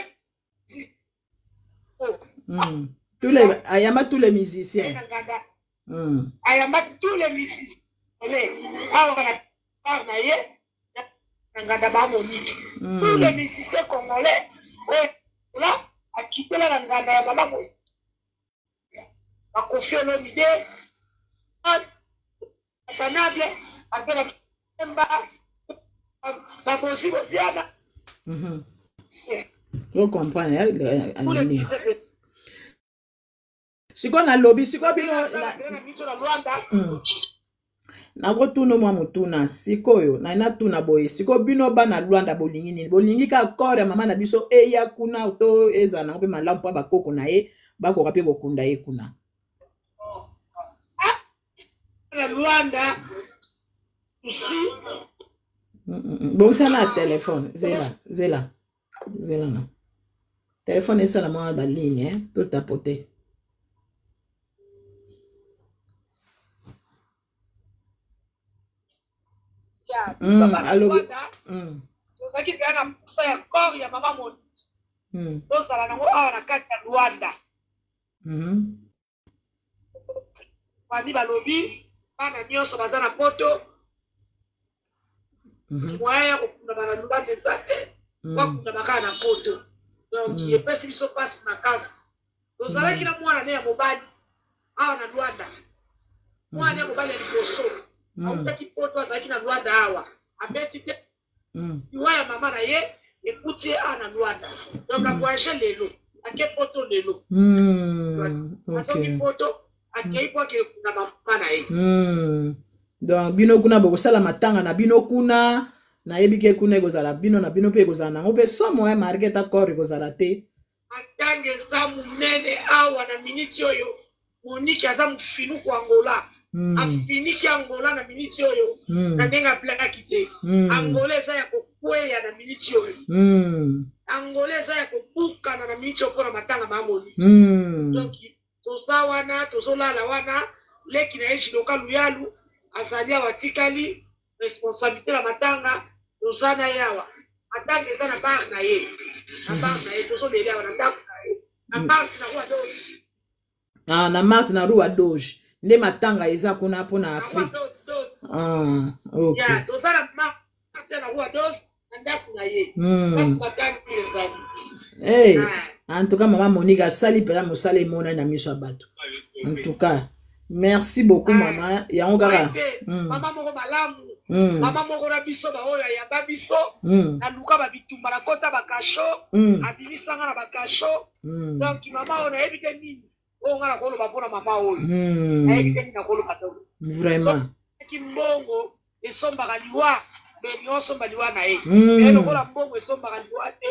Tous les, ayamba tous les musiciens. Ayamba tous les musiciens awa na part na ye na nganda ba Monique. Tous les musiciens congolais oyo la akitela na nganda ya mama Monique, ba Koffi Olomide Watanabe azala mba babozi boziana. O comprendre nini sikoyo nalobi sikoyo bino nakotuna mwa motuna sikoyo na natuna boye sikoyo bino bana Luanda bolingi nini? Bolingi kaka corps ya mama na biso eya kuna to ezala nango mpe malamu mpo bakoko na ye bakoka mpe kokunda ye kuna? Na Luanda si Bongisa na telefone, zela zela zela na telefone esala mwa baligne eh? To tapote. Ya Alobi tozalaki mpenza na mposa ya corps ya mama Monique, tozala nango awa na kati ya Luanda. Famille balobi bana nyonso baza na poto, moyen ya kokundama na Luanda eza te, bakundama kaka na poto. Donc epesi biso mpasi makasi. Tozalaki na mwana ne ya mobali awa na Luanda, mwana ya mobali ya liboso autaki poto, azalaki na Luanda awa, abeti te. Liwa ya mama na ye ekuti ye awa na Luanda, donc avoyage lelo, ake poto lelo, azongi poto, akei po akei kuna mama na ye. Donc bino kuna bokosala matanga na bino kuna, nayebi ke kuna ekozala bino na bino mpe ekozala nango mpe somo, marke ata corps ekozala te. Matanga eza monene awa na miniti oyo. Monique aza mofinuku Angola. Afiniki Angola na miniti oyo na ndenge ablakaki te. Angola eza ya kokweya na miniti oyo. Angola eza ya kobukana na miniti oyo mpona matanga ma Monique. Donc toza wana, tozolala wana, leki na ye Jidoka Luyalu azali awa, atikali responsabilité na matanga, toza na ye awa. Matanga eza na bar na ye, na bar na ye, tozoleli awa na ndako na ye na Marte na Roi Doge. Ah, na Marte na Rua Doge nde matanga eza kuna mpona Afrique. Ah, ok. Ya, toza na Marte na Roi Doge na ndako na ye. Place matanga ezali. Hey, en tout cas mama Monique asali mpenza mosala emonani na miso ya bato. En tout cas merci beaucoup mama, yango kaka. Mama moko malamu, mama moko na biso baoyo ayamba biso, naluka babitumba, nakota bakasho, abimisanga na bakasho. Donc mama oyo nayebi te nini oyo nga nakoloba mpona mama oyo. Nayebi te nini nakoloba. Donc Vraiment. Soki mbongo esombaka liwa, beni osomba liwa na ye. Me lokola mbongo esombaka liwa te,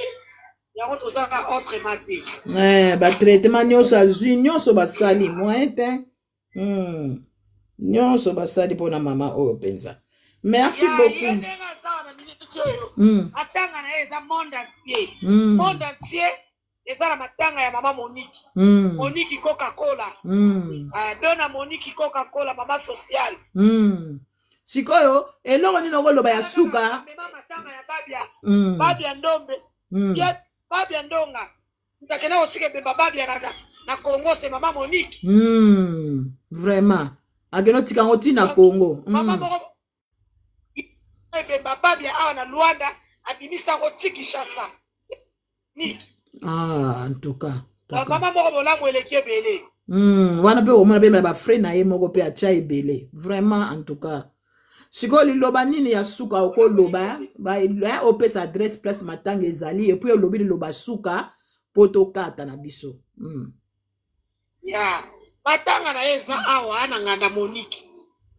yango tozaka autrement te. Eh, batraitement nyonso azwi, nyonso basali, moyen te. Nyonso basali mpona mama oyo mpenza. Merci Ya, ye beaucoup. ndenge aza na miniti oyo, matanga na ye eza monde entier. Monde entier eza na matanga ya mama Monique. Monique Coca-Cola. Dona Monique Coca-Cola, mama sociale. Sikoyo eloko nini okoloba ya suka? Mema matanga ya Babia. Babia Ndombe. Babia Ndonga akenda kotika ebemba Babia na Congo, c'est mama Monique. Vraiment akende otika yango ntina Congo. Mama moko ebemba Babia awa na Luanda, abimisa yango ti Kinshasa. Monique. Ah, en tout cas, en tout cas. Mama moko bolamu eleki ebele. Wana mpe omona mpe na bafrais na ye moko mpe atya ebele, vraiment. En tout cas sikoyo liloba nini ya suka okoloba? Opesa adresse place matanga ezali, et puis olobi liloba suka mpo tokata na biso. Ya matanga na ye eza awa na Nganda Monique.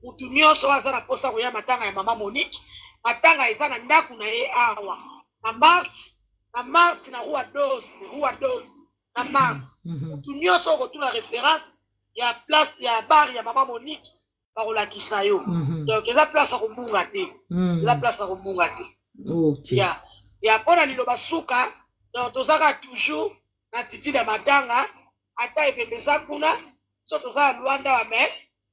Mutu nyonso oyo aza na mposa koya matanga ya mama Monique, matanga eza na ndako na ye awa na Marte, na Marte, na Rua Dos, Rua Dos na Marte. Mutu nyonso oyo kotuna référence ya place ya bar ya mama Monique, bakolakisa yo. Donc eza place ya kobunga te. Eza place ya kobunga te. Ya mpona liloba suka, donc tozaka toujours na attitude ya matanga, ata ebembe eza kuna, so toza na Luanda wa, mais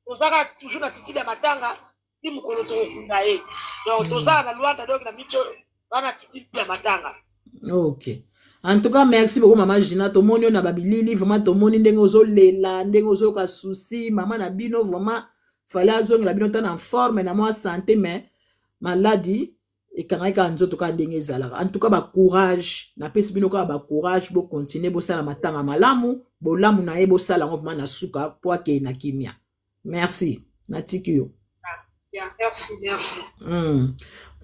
tozaka toujours na attitude ya matanga ti mokolo tokokunda ye. Donc toza na Luanda, donc na miti oyo toza na attitude ya matanga. Ok, en tout cas merci beaucoup mama Gina. Tomoni oyo na babilili, vraiment tomoni ndenge ozolela, ndenge ozoyoka souci. Mama na bino vraiment fallait azongela bino ta na forme na mwa santé, mais maladi ekangaki kaka nzoto kaka ndenge ezalaka. En tout cas bacourage napesi bino kaka, bacourage, bocontinue bosala matanga malamu, bolamu na ye bosala yango vraiment na suka po akei na kimia. Merci, natiki yo. Ya, merci, merci.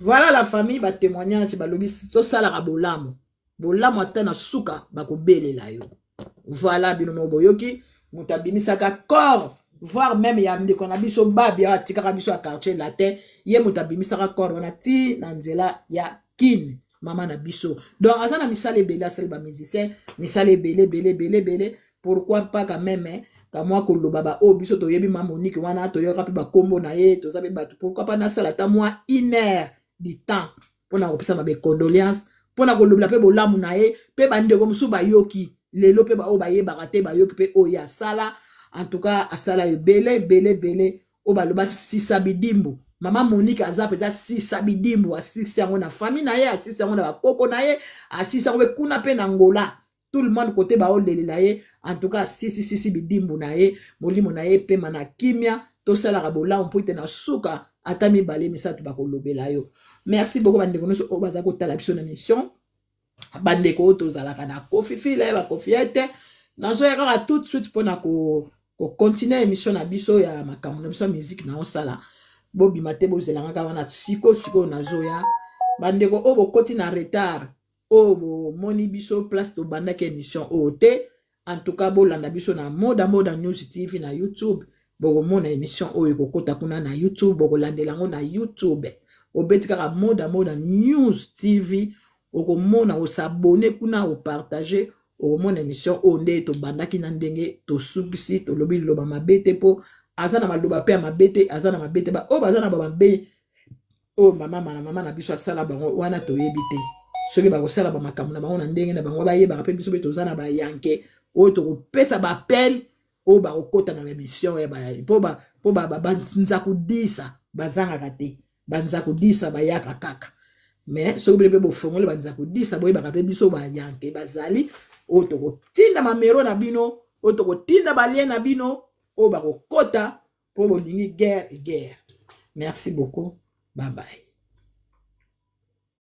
Voilà la famille, batémoignage balobi tosalaka bolamu, bolamu ata na suka bakobelela yo. Voilà, bino moko boyoki moto abimisaka corps, voire même ya ndeko na biso Babi awa atikaka biso ya Quartier Latin, ye moto abimisaka corps wana ti na nzela ya Kine. Mama na biso donc aza na misala ebele, asali bamusicien misala ebele ebele ebele ebele. Pourquoi pas quand même, eh? Kamwa koloba ba oyo biso toyebi ma Monique wana, toyoka mpe bakombo na ye, toza mpe bato. Pourquoi pas nasala ata mwa une heure du temps mpona kopesa ba condoléances, mpona kolobela mpe bolamu na ye, mpe bandeko mosusu bayoki lelo mpe baoyo bayebaka te bayoki mpe oyo asala. En tout cas asala ebele ebele ebele oyo baloba sisa bidimbu. Mama Monique aza mpenza sisa bidimbu, asisi yango na famille na ye, asisi yango na bakoko na ye, asisi yango mpe kuna mpe na Angola, tout le monde kote baolelela ye. En tout cas sisi sisi bidimbu na ye, molimo na ye epema na kimia. Tosalaka bolamu mpo ete na suka ata mibale misato bakolobela yo. Merci beaucoup bandeko nyonso oyo baza kotala biso na mission, bandeko oyo tozalaka na kofifile bakofiete. Nazoya kaka tout de suite mpona kocontinue émission na biso ya makambo na biso ya musique. Naosala bobima te, bozelanga kaka wana. Sikoyo sikoyo nazoya. Bandeko oyo bokoti na retard, oyo bomoni biso place tobandaki émission oyo te, en tout cas bolanda biso na Moda Moda News TV na YouTube. Bokomona émission oyo ekokota kuna na YouTube, bokolandela yango na YouTube. Obeti kaka Moda Moda News TV, okomona, osabone kuna, opartage, okomona émission oyo nde tobandaki na ndenge tosukisi. Tolobi liloba mabe te, mpo aza na maloba mpe ya mabe te, aza na mabe te. Oyo baza na bamabe oyo mama na mama na biso asala bango wana, toyebi te soki bakosala bamakambo na bango na ndenge na bango bayebaka. Mpe biso mpe toza na bayanke oyo tokopesa bapele oyo bakokota na bamission ya mpo banzakudisa bazangaka te, banzakudisa bayaka kaka. Mais soki bino mpe bofongoli banzakudisa, boyebaka mpe biso bayanke bazali oyo tokotinda mamero na bino, oyo tokotinda balien na bino, oyo bakokota mpo bolingi guerre guerre. Merci beaucoup, bye bye.